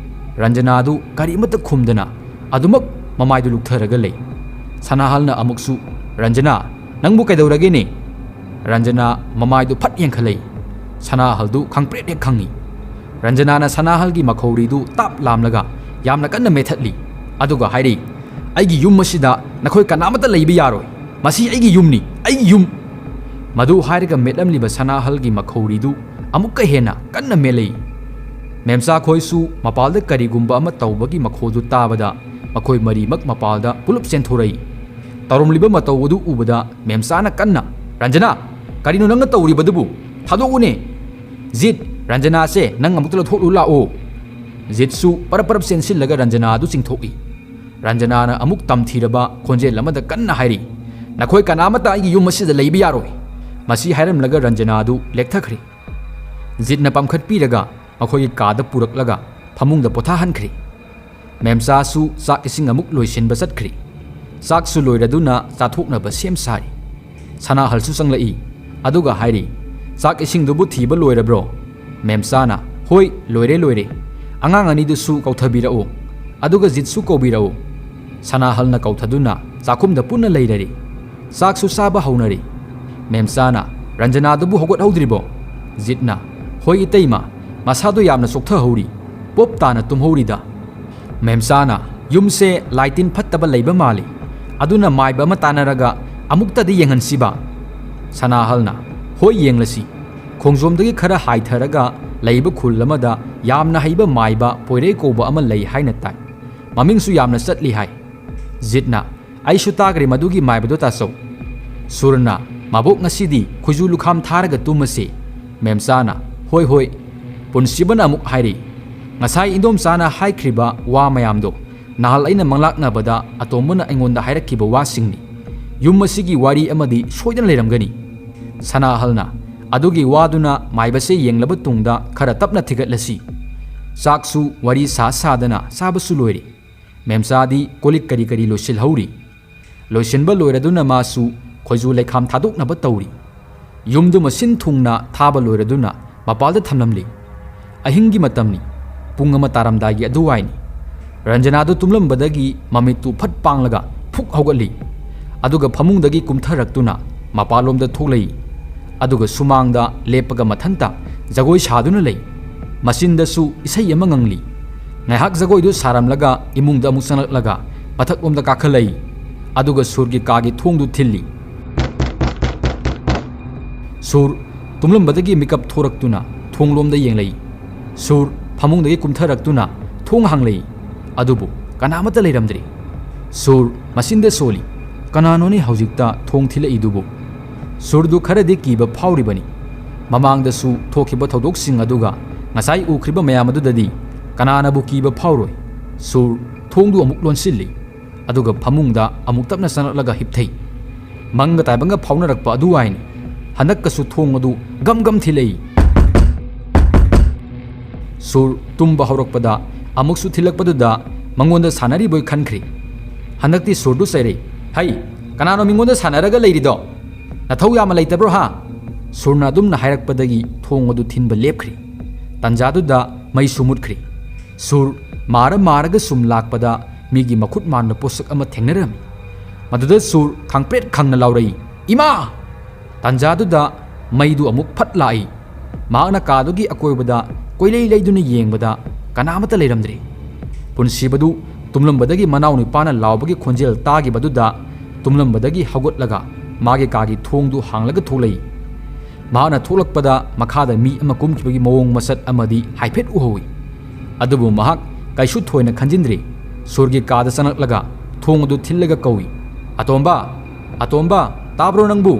ꯔꯟꯖꯅꯥꯗꯨ ꯀꯔꯤꯃꯠꯇ ꯈꯨꯝꯗꯅ ꯑꯗꯨꯃꯛ ꯃꯃꯥꯏꯗꯨ ꯂꯨꯛꯊꯔꯒ ꯂꯩ꯫ ꯁꯅꯥꯍꯜꯅ ꯑꯃꯨꯛꯁꯨ, "ꯔꯟꯖꯅꯥ, ꯅꯪꯕꯨ ꯀꯩꯗꯧꯔꯒꯦꯅꯦ?" ꯔꯟꯖꯅꯥ ꯃꯃꯥꯏꯗꯨ ꯐꯠ ꯌꯦꯡꯈꯠꯂꯛꯏ꯫ ꯁꯅꯥꯍꯜꯗꯨ ꯈꯪꯄ꯭ꯔꯦꯛ ꯍꯦꯛ ꯈꯪꯏ꯫ ꯔꯟꯖꯅꯥꯅ ꯁꯅꯥꯍꯜꯒꯤ ꯃꯈꯧꯔꯤꯗꯨ ꯇꯥꯞ ꯂꯥꯝꯂꯒ ꯌꯥꯝꯅ ꯀꯟꯅ ꯃꯦꯠꯊꯠꯂꯤ꯫ ꯑꯗꯨꯒ ꯍꯥꯏꯔꯤ, "ꯑꯩꯒꯤ ꯌꯨꯝ ꯑꯁꯤꯗ ꯅꯈꯣꯏ ꯀꯅꯥꯃꯠꯇ ꯂꯩꯕ ꯌꯥꯔꯣꯏ꯫ ꯃꯁꯤ ꯑꯩꯒꯤ ꯌꯨꯝꯅꯤ, ꯑꯩꯒꯤ ꯌꯨꯝ!" ꯃꯗꯨ ꯍꯥꯏꯔꯒ ꯃꯦꯠꯂꯝꯂꯤꯕ ꯁꯅꯥꯍꯜꯒꯤ ꯃꯈꯧꯔꯤꯗꯨ ꯑꯃꯨꯛꯀ ꯍꯦꯟꯅ ꯀꯟꯅ ꯃꯦꯠꯂꯛꯏ꯫ ꯃꯦꯝꯆꯥꯈꯣꯏꯁꯨ ꯃꯄꯥꯜꯗ ꯀꯔꯤꯒꯨꯝꯕ ꯑꯃ ꯇꯧꯕꯒꯤ ꯃꯈꯣꯜꯗꯨ ꯇꯥꯕꯗ ꯃꯈꯣꯏ ꯃꯔꯤꯃꯛ ꯃꯄꯥꯜꯗ ꯄꯨꯂꯞ ꯆꯦꯟꯊꯣꯔꯛꯏ꯫ ꯇꯧꯔꯝꯂꯤꯕ ꯃꯇꯧ ꯑꯗꯨ ꯎꯕꯗ ꯃꯦꯝꯆꯥꯅ ꯀꯟꯅ, "ꯔꯟꯖꯅꯥ, ꯀꯔꯤꯅꯣ ꯅꯪꯅ ꯇꯧꯔꯤꯕꯗꯨꯕꯨ? ꯊꯥꯗꯣꯛꯎꯅꯦ! ꯖꯤꯠ, ꯔꯟꯖꯅꯥꯁꯦ ꯅꯪ ꯑꯃꯨꯛꯇ ꯂꯧꯊꯣꯛꯂꯨ ꯂꯥꯛꯑꯣ!" ꯖꯤꯠꯁꯨ ꯄꯔꯞ ꯄꯔꯞ ꯆꯦꯟꯁꯤꯜꯂꯒ ꯔꯟꯖꯅꯥ ꯑꯗꯨ ꯆꯤꯡꯊꯣꯛꯏ꯫ ꯔꯟꯖꯅꯥꯅ ꯑꯃꯨꯛ ꯇꯝꯊꯤꯔꯕ ꯈꯣꯟꯖꯦꯜ ꯑꯃꯗ ꯀꯟꯅ ꯍꯥꯏꯔꯤ, "ꯅꯈꯣꯏ ꯀꯅꯥꯃꯠꯇ ꯑꯩꯒꯤ ꯌꯨꯝ ꯑꯁꯤꯗ ꯂꯩꯕ ꯌꯥꯔꯣꯏ!" ꯃꯁꯤ ꯍꯥꯏꯔꯝꯂꯒ ꯔꯟꯖꯅꯥ ꯑꯗꯨ ꯂꯦꯛꯊꯈ꯭ꯔꯦ꯫ ꯖꯤꯠꯅ ꯄꯥꯝꯈꯠꯄꯤꯔꯒ ꯃꯈꯣꯏꯒꯤ ꯀꯥꯗ ꯄꯨꯔꯛꯂꯒ ꯐꯃꯨꯡꯗ ꯄꯣꯊꯥꯍꯟꯈ꯭ꯔꯦ꯫ ꯃꯦꯝꯆꯥꯁꯨ ꯆꯥꯛ ꯏꯁꯤꯡ ꯑꯃꯨꯛ ꯂꯣꯏꯁꯤꯟꯕ ꯆꯠꯈ꯭ꯔꯦ꯫ ꯆꯥꯛꯁꯨ ꯂꯣꯏꯔꯗꯨꯅ ꯆꯥꯊꯣꯛꯅꯕ ꯁꯦꯝ ꯁꯥꯔꯤ꯫ ꯁꯅꯥꯍꯜꯁꯨ ꯆꯪꯂꯛꯏ꯫ ꯑꯗꯨꯒ ꯍꯥꯏꯔꯤ, "ꯆꯥꯛ ꯏꯁꯤꯡꯗꯨꯕꯨ ꯊꯤꯕ ꯂꯣꯏꯔꯕ꯭ꯔꯣ?" ꯃꯦꯝꯆꯥꯅ, "ꯍꯣꯏ, ꯂꯣꯏꯔꯦ, ꯂꯣꯏꯔꯦ꯫ ꯑꯉꯥꯡ ꯑꯅꯤꯗꯨꯁꯨ ꯀꯧꯊꯕꯤꯔꯛꯎ꯫ ꯑꯗꯨꯒ ꯖꯤꯠꯁꯨ ꯀꯧꯕꯤꯔꯛꯎ꯫" ꯁꯅꯥꯍꯜꯅ ꯀꯧꯊꯗꯨꯅ ꯆꯥꯛꯈꯨꯝꯗ ꯄꯨꯟꯅ ꯂꯩꯔꯔꯤ꯫ ꯆꯥꯛꯁꯨ ꯆꯥꯕ ꯍꯧꯅꯔꯤ꯫ ꯃꯦꯝꯆꯥꯅ, "ꯔꯟꯖꯅꯥꯗꯨꯕꯨ ꯍꯧꯒꯠꯍꯧꯗ꯭ꯔꯤꯕꯣ?" ꯖꯤꯠꯅ, "ꯍꯣꯏ ꯏꯇꯩꯃ, ꯃꯁꯥꯗꯣ ꯌꯥꯝꯅ ꯆꯣꯛꯊꯍꯧꯔꯤ꯫ ꯄꯣꯞ ꯇꯥꯅ ꯇꯨꯝꯍꯧꯔꯤꯗ꯫" ꯃꯦꯝꯆꯥꯅ, "ꯌꯨꯝꯁꯦ ꯂꯥꯏ ꯇꯤꯟ ꯐꯠꯇꯕ ꯂꯩꯕ ꯃꯥꯜꯂꯤ꯫ ꯑꯗꯨꯅ ꯃꯥꯏꯕ ꯑꯃ ꯇꯥꯟꯅꯔꯒ ꯑꯃꯨꯛꯇꯗꯤ ꯌꯦꯡꯍꯟꯁꯤꯕ?" ꯁꯅꯥꯍꯜꯅ, "ꯍꯣꯏ, ꯌꯦꯡꯂꯁꯤ꯫" ꯈꯣꯡꯖꯣꯝꯗꯒꯤ ꯈꯔ ꯍꯥꯏꯊꯔꯒ ꯂꯩꯕ ꯈꯨꯜ ꯑꯃꯗ ꯌꯥꯝꯅ ꯍꯩꯕ ꯃꯥꯏꯕ ꯄꯣꯏꯔꯩ ꯀꯧꯕ ꯑꯃ ꯂꯩ ꯍꯥꯏꯅ ꯇꯥꯏ꯫ ꯃꯃꯤꯡꯁꯨ ꯌꯥꯝꯅ ꯆꯠꯂꯤ ꯍꯥꯏ꯫ ꯖꯤꯠꯅ, "ꯑꯩꯁꯨ ꯇꯥꯈ꯭ꯔꯦ ꯃꯗꯨꯒꯤ ꯃꯥꯏꯕꯗꯣ ꯇꯥꯆꯧ꯫" ꯁꯨꯔꯅ, "ꯃꯕꯣꯛ ꯉꯁꯤꯗꯤ ꯈꯨꯖꯨ ꯂꯨꯈꯥꯝ ꯊꯥꯔꯒ ꯇꯨꯝꯃꯁꯤ꯫" ꯃꯦꯝꯆꯥꯅ, "ꯍꯣꯏ, ꯍꯣꯏ꯫" ꯄꯨꯟꯁꯤꯕꯅ ꯑꯃꯨꯛ ꯍꯥꯏꯔꯤ, "ꯉꯁꯥꯏ ꯏꯟꯗꯣꯝꯆꯥꯅ ꯍꯥꯏꯈ꯭ꯔꯤꯕ ꯋꯥ ꯃꯌꯥꯝꯗꯣ ꯅꯍꯥꯜ ꯑꯩꯅ ꯃꯪꯂꯥꯛꯅꯕꯗ ꯑꯇꯣꯝꯕꯅ ꯑꯩꯉꯣꯟꯗ ꯍꯥꯏꯔꯛꯈꯤꯕ ꯋꯥꯁꯤꯡꯅꯤ꯫ ꯌꯨꯝ ꯑꯁꯤꯒꯤ ꯋꯥꯔꯤ ꯑꯃꯗꯤ ꯁꯣꯏꯗꯅ ꯂꯩꯔꯝꯒꯅꯤ꯫" ꯁꯅꯥꯍꯜꯅ, "ꯑꯗꯨꯒꯤ ꯋꯥꯗꯨꯅ ꯃꯥꯏꯕꯁꯦ ꯌꯦꯡꯂꯕ ꯇꯨꯡꯗ ꯈꯔ ꯇꯞꯅ ꯊꯤꯒꯠꯂꯁꯤ꯫ ꯆꯥꯛꯁꯨ ꯋꯥꯔꯤ ꯁꯥ ꯁꯥꯗꯅ ꯆꯥꯕꯁꯨ ꯂꯣꯏꯔꯦ꯫ ꯃꯦꯝꯆꯥꯗꯤ ꯀꯣꯜꯂꯤꯛ ꯀꯔꯤ ꯀꯔꯤ ꯂꯣꯏꯁꯤꯜꯍꯧꯔꯤ꯫ ꯂꯣꯏꯁꯤꯟꯕ ꯂꯣꯏꯔꯗꯨꯅ ꯃꯥꯁꯨ ꯈꯣꯏꯖꯨ ꯂꯩꯈꯥꯝ ꯊꯥꯗꯣꯛꯅꯕ ꯇꯧꯔꯤ꯫ ꯌꯨꯝꯗꯨ ꯃꯁꯤꯟ ꯊꯨꯡꯅ ꯊꯥꯕ ꯂꯣꯏꯔꯗꯨꯅ ꯃꯄꯥꯜꯗ ꯊꯝꯂꯝꯂꯤ꯫ ꯑꯍꯤꯡꯒꯤ ꯃꯇꯝꯅꯤ꯫ ꯄꯨꯡ ꯑꯃ ꯇꯥꯔꯝꯗꯥꯏꯒꯤ ꯑꯗꯨꯋꯥꯏꯅꯤ꯫ ꯔꯟꯖꯅꯥꯗꯨ ꯇꯨꯝꯂꯝꯕꯗꯒꯤ ꯃꯃꯤꯠꯇꯨ ꯐꯠ ꯄꯥꯡꯂꯒ ꯐꯨꯛ ꯍꯧꯒꯠꯂꯤ꯫ ꯑꯗꯨꯒ ꯐꯃꯨꯡꯗꯒꯤ ꯀꯨꯝꯊꯔꯛꯇꯨꯅ ꯃꯄꯥꯜꯂꯣꯝꯗ ꯊꯣꯛꯂꯛꯏ꯫ ꯑꯗꯨꯒ ꯁꯨꯃꯥꯡꯗ ꯂꯦꯞꯄꯒ ꯃꯊꯟꯇ ꯖꯒꯣꯏ ꯁꯥꯗꯨꯅ ꯂꯩ꯫ ꯃꯆꯤꯟꯗꯁꯨ ꯏꯁꯩ ꯑꯃ ꯉꯪꯂꯤ꯫ ꯉꯥꯏꯍꯥꯛ ꯖꯒꯣꯏꯗꯨ ꯁꯥꯔꯝꯂꯒ ꯏꯃꯨꯡꯗ ꯑꯃꯨꯛ ꯆꯪꯂꯛꯂꯒ ꯃꯊꯛꯂꯣꯝꯗ ꯀꯥꯈꯠꯂꯛꯏ꯫ ꯑꯗꯨꯒ ꯁꯨꯔꯒꯤ ꯀꯥꯒꯤ ꯊꯣꯡꯗꯨ ꯊꯤꯜꯂꯤ꯫ ꯁꯨꯔ ꯇꯨꯝꯂꯝꯕꯗꯒꯤ ꯃꯤꯀꯞ ꯊꯣꯔꯛꯇꯨꯅ ꯊꯣꯡꯂꯣꯝꯗ ꯌꯦꯡꯂꯛꯏ꯫ ꯁꯨꯔ ꯐꯃꯨꯡꯗꯒꯤ ꯀꯨꯝꯊꯔꯛꯇꯨꯅ ꯊꯣꯡ ꯍꯥꯡꯂꯛꯏ꯫ ꯑꯗꯨꯕꯨ ꯀꯅꯥꯃꯠꯇ ꯂꯩꯔꯝꯗ꯭ꯔꯤ꯫ ꯁꯨꯔ ꯃꯆꯤꯟꯗ ꯁꯣꯜꯂꯤ꯫ "ꯀꯅꯥꯅꯣꯅꯦ ꯍꯧꯖꯤꯛꯇ ꯊꯣꯡ ꯊꯤꯜꯂꯛꯏꯗꯨꯕꯨ?" ꯁꯨꯔꯗꯨ ꯈꯔꯗꯤ ꯀꯤꯕ ꯐꯥꯎꯔꯤꯕꯅꯤ꯫ ꯃꯃꯥꯡꯗꯁꯨ ꯊꯣꯛꯈꯤꯕ ꯊꯧꯗꯣꯛꯁꯤꯡ ꯑꯗꯨꯒ ꯉꯁꯥꯏ ꯎꯈ꯭ꯔꯤꯕ ꯃꯌꯥꯝ ꯑꯗꯨꯗꯗꯤ ꯀꯅꯥꯅꯕꯨ ꯀꯤꯕ ꯐꯥꯎꯔꯣꯏ꯫ ꯁꯨꯔ ꯊꯣꯡꯗꯨ ꯑꯃꯨꯛ ꯂꯣꯟꯁꯤꯜꯂꯤ꯫ ꯑꯗꯨꯒ ꯐꯃꯨꯡꯗ ꯑꯃꯨꯛ ꯇꯞꯅ ꯆꯪꯂꯛꯂꯒ ꯍꯤꯞꯊꯩ꯫ ꯃꯪꯒ ꯇꯥꯏꯕꯪꯒ ꯐꯥꯎꯅꯔꯛꯄ ꯑꯗꯨꯋꯥꯏꯅꯤ꯫ ꯍꯟꯗꯛꯀꯁꯨ ꯊꯣꯡ ꯑꯗꯨ ꯒꯝ ꯒꯝ ꯊꯤꯜꯂꯛꯏ꯫ ꯁꯨꯔ ꯇꯨꯝꯕ ꯍꯧꯔꯛꯄꯗ ꯑꯃꯨꯛꯁꯨ ꯊꯤꯜꯂꯛꯄꯗꯨꯗ ꯃꯉꯣꯟꯗ ꯁꯥꯟꯅꯔꯤꯕꯣꯏ ꯈꯟꯈ꯭ꯔꯦ꯫ ꯍꯟꯗꯛꯇꯤ ꯁꯨꯔꯗꯨ ꯆꯩꯔꯛꯏ꯫ "ꯍꯩ, ꯀꯅꯥꯅꯣ ꯃꯤꯉꯣꯟꯗ ꯁꯥꯟꯅꯔꯒ ꯂꯩꯔꯤꯗꯣ? ꯅꯊꯧ ꯌꯥꯝꯅ ꯂꯩꯇꯕ꯭ꯔꯣ ꯍꯥ?" ꯁꯨꯔꯅ ꯑꯗꯨꯝꯅ ꯍꯥꯏꯔꯛꯄꯗꯒꯤ ꯊꯣꯡ ꯑꯗꯨ ꯊꯤꯟꯕ ꯂꯦꯞꯈ꯭ꯔꯦ꯫ ꯇꯥꯟꯖꯥꯗꯨꯗ ꯃꯩꯁꯨ ꯃꯨꯠꯈ꯭ꯔꯦ꯫ ꯁꯨꯔ ꯃꯥꯔ ꯃꯥꯔꯒ ꯁꯨꯝ ꯂꯥꯛꯄꯗ ꯃꯤꯒꯤ ꯃꯈꯨꯠ ꯃꯥꯟꯕ ꯄꯣꯠꯁꯛ ꯑꯃ ꯊꯦꯡꯅꯔꯝꯃꯤ꯫ ꯃꯗꯨꯗ ꯁꯨꯔ ꯈꯪꯄ꯭ꯔꯦꯠ ꯈꯪꯅ ꯂꯥꯎꯔꯛꯏ, "ꯏꯃꯥ!" ꯇꯥꯟꯖꯥꯗꯨꯗ ꯃꯩꯗꯨ ꯑꯃꯨꯛ ꯐꯠ ꯂꯥꯛꯏ꯫ ꯃꯍꯥꯛꯅ ꯀꯥꯗꯨꯒꯤ ꯑꯀꯣꯏꯕꯗ ꯀꯣꯏꯂꯩ ꯂꯩꯗꯨꯅ ꯌꯦꯡꯕꯗ ꯀꯅꯥꯃꯠꯇ ꯂꯩꯔꯝꯗ꯭ꯔꯦ꯫ ꯄꯨꯟꯁꯤꯕꯗꯨ ꯇꯨꯝꯂꯝꯕꯗꯒꯤ ꯃꯅꯥꯎꯅꯨꯄꯥꯅ ꯂꯥꯎꯕꯒꯤ ꯈꯣꯟꯖꯦꯜ ꯇꯥꯈꯤꯕꯗꯨꯗ ꯇꯨꯝꯂꯝꯕꯗꯒꯤ ꯍꯧꯒꯠꯂꯒ ꯃꯥꯒꯤ ꯀꯥꯒꯤ ꯊꯣꯡꯗꯨ ꯍꯥꯡꯂꯒ ꯊꯣꯛꯂꯛꯏ꯫ ꯃꯍꯥꯛꯅ ꯊꯣꯛꯂꯛꯄꯗ ꯃꯈꯥꯗ ꯃꯤ ꯑꯃ ꯀꯨꯝꯈꯤꯕꯒꯤ ꯃꯑꯣꯡ ꯃꯁꯛ ꯑꯃꯗꯤ ꯍꯥꯏꯐꯦꯠ ꯎꯍꯧꯏ꯫ ꯑꯗꯨꯕꯨ ꯃꯍꯥꯛ ꯀꯩꯁꯨ ꯊꯣꯏꯅ ꯈꯟꯖꯤꯟꯗ꯭ꯔꯤ꯫ ꯁꯨꯔꯒꯤ ꯀꯥꯗ ꯆꯪꯂꯛꯂꯒ ꯊꯣꯡ ꯑꯗꯨ ꯊꯤꯜꯂꯒ ꯀꯧꯏ, "ꯑꯇꯣꯝꯕ! ꯑꯇꯣꯝꯕ, ꯇꯥꯕ꯭ꯔꯣ ꯅꯪꯕꯨ?"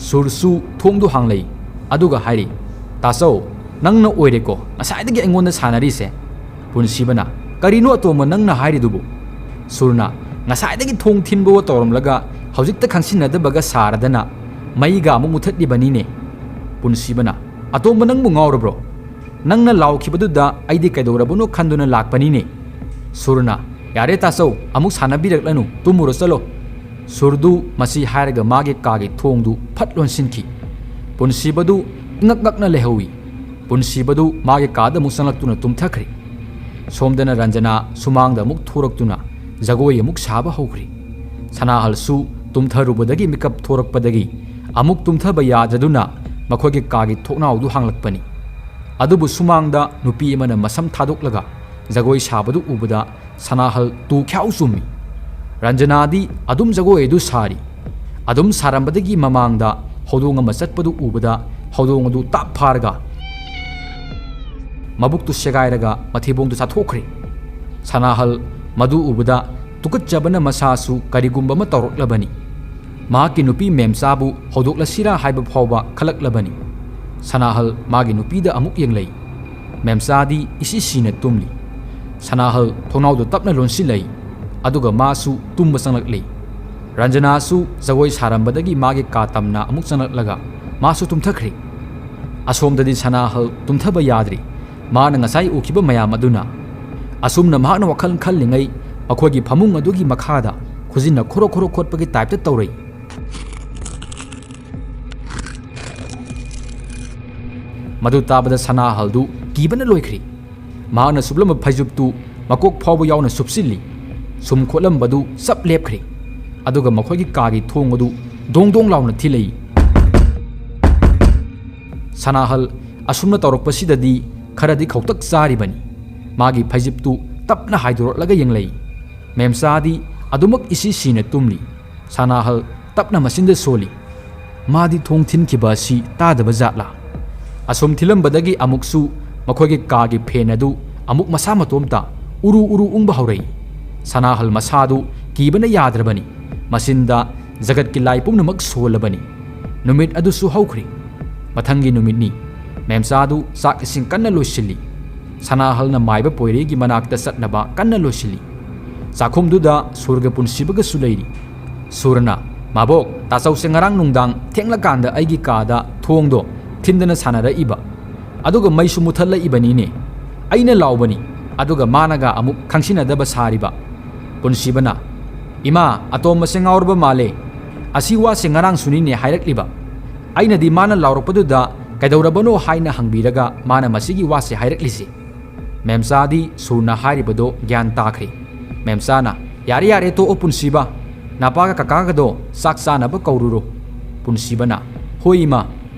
ꯁꯨꯔꯁꯨ ꯊꯣꯡꯗꯨ ꯍꯥꯡꯂꯛꯏ꯫ ꯑꯗꯨꯒ ꯍꯥꯏꯔꯤ, "ꯇꯥꯆꯧ, ꯅꯪꯅ ꯑꯣꯏꯔꯦꯀꯣ ꯉꯁꯥꯏꯗꯒꯤ ꯑꯩꯉꯣꯟꯗ ꯁꯥꯟꯅꯔꯤꯁꯦ?" ꯄꯨꯟꯁꯤꯕꯅ, "ꯀꯔꯤꯅꯣ ꯑꯇꯣꯝꯕ ꯅꯪꯅ ꯍꯥꯏꯔꯤꯗꯨꯕꯨ?" ꯁꯨꯔꯅ, "ꯉꯁꯥꯏꯗꯒꯤ ꯊꯣꯡ ꯊꯤꯟꯕꯋꯣ ꯇꯧꯔꯝꯂꯒ ꯍꯧꯖꯤꯛꯇ ꯈꯪꯁꯤꯟꯅꯗꯕꯒ ꯁꯥꯔꯗꯅ ꯃꯩꯒ ꯑꯃꯨꯛ ꯃꯨꯊꯠꯂꯤꯕꯅꯤꯅꯦ?" ꯄꯨꯟꯁꯤꯕꯅ, "ꯑꯇꯣꯝꯕ ꯅꯪꯕꯨ ꯉꯥꯎꯔꯕ꯭ꯔꯣ? ꯅꯪꯅ ꯂꯥꯎꯈꯤꯕꯗꯨꯗ ꯑꯩꯗꯤ ꯀꯩꯗꯧꯔꯕꯅꯣ ꯈꯟꯗꯨꯅ ꯂꯥꯛꯄꯅꯤꯅꯦ?" ꯁꯨꯔꯅ, "ꯌꯥꯔꯦ ꯇꯥꯆꯧ, ꯑꯃꯨꯛ ꯁꯥꯟꯅꯕꯤꯔꯛꯂꯅꯨ, ꯇꯨꯝꯃꯨꯔꯣ ꯆꯠꯂꯣ꯫" ꯁꯨꯔꯗꯨ ꯃꯁꯤ ꯍꯥꯏꯔꯒ ꯃꯥꯒꯤ ꯀꯥꯒꯤ ꯊꯣꯡꯗꯨ ꯐꯠ ꯂꯣꯟꯁꯤꯟꯈꯤ꯫ ꯄꯨꯟꯁꯤꯕꯗꯨ ꯏꯉꯛ ꯉꯛꯅ ꯂꯩꯍꯧꯏ꯫ ꯄꯨꯟꯁꯤꯕꯗꯨ ꯃꯥꯒꯤ ꯀꯥꯗ ꯑꯃꯨꯛ ꯆꯪꯂꯛꯇꯨꯅ ꯇꯨꯝꯊꯈ꯭ꯔꯦ꯫ ꯁꯣꯝꯗꯅ ꯔꯟꯖꯅꯥ ꯁꯨꯃꯥꯡꯗ ꯑꯃꯨꯛ ꯊꯣꯔꯛꯇꯨꯅ ꯖꯒꯣꯏ ꯑꯃꯨꯛ ꯁꯥꯕ ꯍꯧꯈ꯭ꯔꯦ꯫ ꯁꯅꯥꯍꯜꯁꯨ ꯇꯨꯝꯊꯔꯨꯕꯗꯒꯤ ꯃꯤꯀꯞ ꯊꯣꯔꯛꯄꯗꯒꯤ ꯑꯃꯨꯛ ꯇꯨꯝꯊꯕ ꯌꯥꯗ꯭ꯔꯗꯨꯅ ꯃꯈꯣꯏꯒꯤ ꯀꯥꯒꯤ ꯊꯣꯡꯅꯥꯎꯗꯨ ꯍꯥꯡꯂꯛꯄꯅꯤ꯫ ꯑꯗꯨꯕꯨ ꯁꯨꯃꯥꯡꯗ ꯅꯨꯄꯤ ꯑꯃꯅ ꯃꯁꯝ ꯊꯥꯗꯣꯛꯂꯒ ꯖꯒꯣꯏ ꯁꯥꯕꯗꯨ ꯎꯕꯗ ꯁꯅꯥꯍꯜ ꯇꯨ ꯈ꯭ꯌꯥꯎ ꯆꯨꯝꯃꯤ꯫ ꯔꯟꯖꯅꯥꯗꯤ ꯑꯗꯨꯝ ꯖꯒꯣꯏ ꯑꯗꯨ ꯁꯥꯔꯤ꯫ ꯑꯗꯨꯝ ꯁꯥꯔꯝꯕꯗꯒꯤ ꯃꯃꯥꯡꯗ ꯍꯧꯗꯣꯡ ꯑꯃ ꯆꯠꯄꯗꯨ ꯎꯕꯗ ꯍꯧꯗꯣꯡ ꯑꯗꯨ ꯇꯥꯞ ꯐꯥꯔꯒ ꯃꯕꯨꯛꯇꯨ ꯁꯦꯒꯥꯏꯔꯒ ꯃꯊꯤꯕꯣꯡꯗꯨ ꯆꯥꯊꯣꯛꯈ꯭ꯔꯦ꯫ ꯁꯅꯥꯍꯜ ꯃꯗꯨ ꯎꯕꯗ ꯇꯨꯀꯠꯆꯕꯅ ꯃꯁꯥꯁꯨ ꯀꯔꯤꯒꯨꯝꯕ ꯑꯃ ꯇꯧꯔꯛꯂꯕꯅꯤ꯫ ꯃꯍꯥꯛꯀꯤ ꯅꯨꯄꯤ ꯃꯦꯝꯆꯥꯕꯨ ꯍꯧꯗꯣꯛꯂꯁꯤꯔꯥ ꯍꯥꯏꯕ ꯐꯥꯎꯕ ꯈꯜꯂꯛꯂꯕꯅꯤ꯫ ꯁꯅꯥꯍꯜ ꯃꯥꯒꯤ ꯅꯨꯄꯤꯗ ꯑꯃꯨꯛ ꯌꯦꯡꯂꯛꯏ꯫ ꯃꯦꯝꯆꯥꯗꯤ ꯏꯁꯤ ꯁꯤꯅ ꯇꯨꯝꯂꯤ꯫ ꯁꯅꯥꯍꯜ ꯊꯣꯡꯅꯥꯎꯗꯨ ꯇꯞꯅ ꯂꯣꯟꯁꯤꯜꯂꯛꯏ, ꯑꯗꯨꯒ ꯃꯥꯁꯨ ꯇꯨꯝꯕ ꯆꯪꯂꯛꯂꯤ꯫ ꯔꯟꯖꯅꯥꯁꯨ ꯖꯒꯣꯏ ꯁꯥꯔꯝꯕꯗꯒꯤ ꯃꯥꯒꯤ ꯀꯥ ꯇꯝꯅ ꯑꯃꯨꯛ ꯆꯪꯂꯛꯂꯒ ꯃꯥꯁꯨ ꯇꯨꯝꯊꯈ꯭ꯔꯦ꯫ ꯑꯁꯣꯝꯗꯗꯤ ꯁꯅꯥꯍꯜ ꯇꯨꯝꯊꯕ ꯌꯥꯗ꯭ꯔꯤ꯫ ꯃꯥꯅ ꯉꯁꯥꯏ ꯎꯈꯤꯕ ꯃꯌꯥꯝ ꯑꯗꯨꯅ꯫ ꯑꯁꯨꯝꯅ ꯃꯍꯥꯛꯅ ꯋꯥꯈꯜ ꯈꯜꯂꯤꯉꯩ ꯃꯈꯣꯏꯒꯤ ꯐꯃꯨꯡ ꯑꯗꯨꯒꯤ ꯃꯈꯥꯗ ꯈꯨꯖꯤꯟꯅ ꯈꯣꯔꯣ ꯈꯣꯔꯣ ꯈꯣꯠꯄꯒꯤ ꯇꯥꯏꯞꯇ ꯇꯧꯔꯛꯏ꯫ ꯃꯗꯨ ꯇꯥꯕꯗ ꯁꯅꯥꯍꯜꯗꯨ ꯀꯤꯕꯅ ꯂꯣꯏꯈ꯭ꯔꯤ꯫ ꯃꯍꯥꯛꯅ ꯁꯨꯞꯂꯝꯕ ꯐꯩꯖꯨꯞꯇꯨ ꯃꯀꯣꯛ ꯐꯥꯎꯕ ꯌꯥꯎꯅ ꯁꯨꯞꯆꯤꯜꯂꯤ꯫ ꯁꯨꯝ ꯈꯣꯠꯂꯝꯕꯗꯨ ꯆꯞ ꯂꯦꯞꯈ꯭ꯔꯤ꯫ ꯑꯗꯨꯒ ꯃꯈꯣꯏꯒꯤ ꯀꯥꯒꯤ ꯊꯣꯡ ꯑꯗꯨ ꯗꯣꯡ ꯗꯣꯡ ꯂꯥꯎꯅ ꯊꯤꯜꯂꯛꯏ꯫ ꯁꯅꯥꯍꯜ ꯑꯁꯨꯝꯅ ꯇꯧꯔꯛꯄꯁꯤꯗꯗꯤ ꯈꯔꯗꯤ ꯈꯧꯇꯛ ꯆꯥꯔꯤꯕꯅꯤ꯫ ꯃꯥꯒꯤ ꯐꯩꯖꯨꯞꯇꯨ ꯇꯞꯅ ꯍꯥꯏꯗꯣꯔꯛꯂꯒ ꯌꯦꯡꯂꯛꯏ꯫ ꯃꯦꯝꯆꯥꯗꯤ ꯑꯗꯨꯃꯛ ꯏꯁꯤ ꯁꯤꯅ ꯇꯨꯝꯂꯤ꯫ ꯁꯅꯥꯍꯜ ꯇꯞꯅ ꯃꯆꯤꯟꯗ ꯁꯣꯜꯂꯤ꯫ ꯃꯥꯗꯤ ꯊꯣꯡ ꯊꯤꯟꯈꯤꯕ ꯑꯁꯤ ꯇꯥꯗꯕ ꯖꯥꯠꯂꯥ? ꯑꯁꯨꯝ ꯊꯤꯜꯂꯝꯕꯗꯒꯤ ꯑꯃꯨꯛꯁꯨ ꯃꯈꯣꯏꯒꯤ ꯀꯥꯒꯤ ꯐꯦꯟ ꯑꯗꯨ ꯑꯃꯨꯛ ꯃꯁꯥ ꯃꯇꯣꯝꯇ ꯎꯔꯨ ꯎꯔꯨ ꯎꯪꯕ ꯍꯧꯔꯛꯏ꯫ ꯁꯅꯥꯍꯜ ꯃꯁꯥꯗꯨ ꯀꯤꯕꯅ ꯌꯥꯗ꯭ꯔꯕꯅꯤ꯫ ꯃꯆꯤꯟꯗ ꯖꯒꯠꯀꯤ ꯂꯥꯏ ꯄꯨꯝꯅꯃꯛ ꯁꯣꯜꯂꯕꯅꯤ꯫ ꯅꯨꯃꯤꯠ ꯑꯗꯨꯁꯨ ꯍꯧꯈ꯭ꯔꯤ꯫ ꯃꯊꯪꯒꯤ ꯅꯨꯃꯤꯠꯅꯤ꯫ ꯃꯦꯝꯆꯥꯗꯨ ꯆꯥꯛ ꯏꯁꯤꯡ ꯀꯟꯅ ꯂꯣꯏꯁꯤꯜꯂꯤ꯫ ꯁꯅꯥꯍꯜꯅ ꯃꯥꯏꯕ ꯄꯣꯏꯔꯦꯒꯤ ꯃꯅꯥꯛꯇ ꯆꯠꯅꯕ ꯀꯟꯅ ꯂꯣꯏꯁꯤꯜꯂꯤ꯫ ꯆꯥꯛꯈꯨꯝꯗꯨꯗ ꯁꯨꯔꯒ ꯄꯨꯟꯁꯤꯕꯒꯁꯨ ꯂꯩꯔꯤ꯫ ꯁꯨꯔꯅ, "ꯃꯥꯕꯣꯛ, ꯇꯥꯆꯧꯁꯦ ꯉꯔꯥꯡ ꯅꯨꯡꯗꯥꯡ ꯊꯦꯡꯂꯀꯥꯟꯗ ꯑꯩꯒꯤ ꯀꯥꯗ ꯊꯣꯡꯗꯣ ꯊꯤꯟꯗꯅ ꯁꯥꯟꯅꯔꯛꯏꯕ, ꯑꯗꯨꯒ ꯃꯩꯁꯨ ꯃꯨꯊꯠꯂꯛꯏꯕꯅꯤꯅꯦ꯫ ꯑꯩꯅ ꯂꯥꯎꯕꯅꯤ, ꯑꯗꯨꯒ ꯃꯥꯅꯒ ꯑꯃꯨꯛ ꯈꯪꯁꯤꯟꯅꯗꯕ ꯁꯥꯔꯤꯕ꯫" ꯄꯨꯟꯁꯤꯕꯅ, "ꯏꯃꯥ, ꯑꯇꯣꯝꯕꯁꯦ ꯉꯥꯎꯔꯕ ꯃꯥꯜꯂꯦ꯫ ꯑꯁꯤ ꯋꯥꯁꯦ ꯉꯔꯥꯡꯁꯨꯅꯤꯅꯦ ꯍꯥꯏꯔꯛꯂꯤꯕ꯫ ꯑꯩꯅꯗꯤ ꯃꯥꯅ ꯂꯥꯎꯔꯛꯄꯗꯨꯗ ꯀꯩꯗꯧꯔꯕꯅꯣ ꯍꯥꯏꯅ ꯍꯪꯕꯤꯔꯒ ꯃꯥꯅ ꯃꯁꯤꯒꯤ ꯋꯥꯁꯦ ꯍꯥꯏꯔꯛꯂꯤꯁꯦ꯫" ꯃꯦꯝꯆꯥꯗꯤ ꯁꯨꯔꯅ ꯍꯥꯏꯔꯤꯕꯗꯣ ꯒ꯭ꯌꯥꯟ ꯇꯥꯈ꯭ꯔꯦ꯫ ꯃꯦꯝꯆꯥꯅ, "ꯌꯥꯔꯦ, ꯌꯥꯔꯦ, ꯇꯣꯛꯑꯣ ꯄꯨꯟꯁꯤꯕ꯫ ꯅꯄꯥꯒ ꯀꯀꯥꯒꯗꯣ ꯆꯥꯛ ꯆꯥꯅꯕ ꯀꯧꯔꯨꯔꯣ꯫" ꯄꯨꯟꯁꯤꯕꯅ, "ꯍꯣꯏ ꯏꯃꯥ꯫"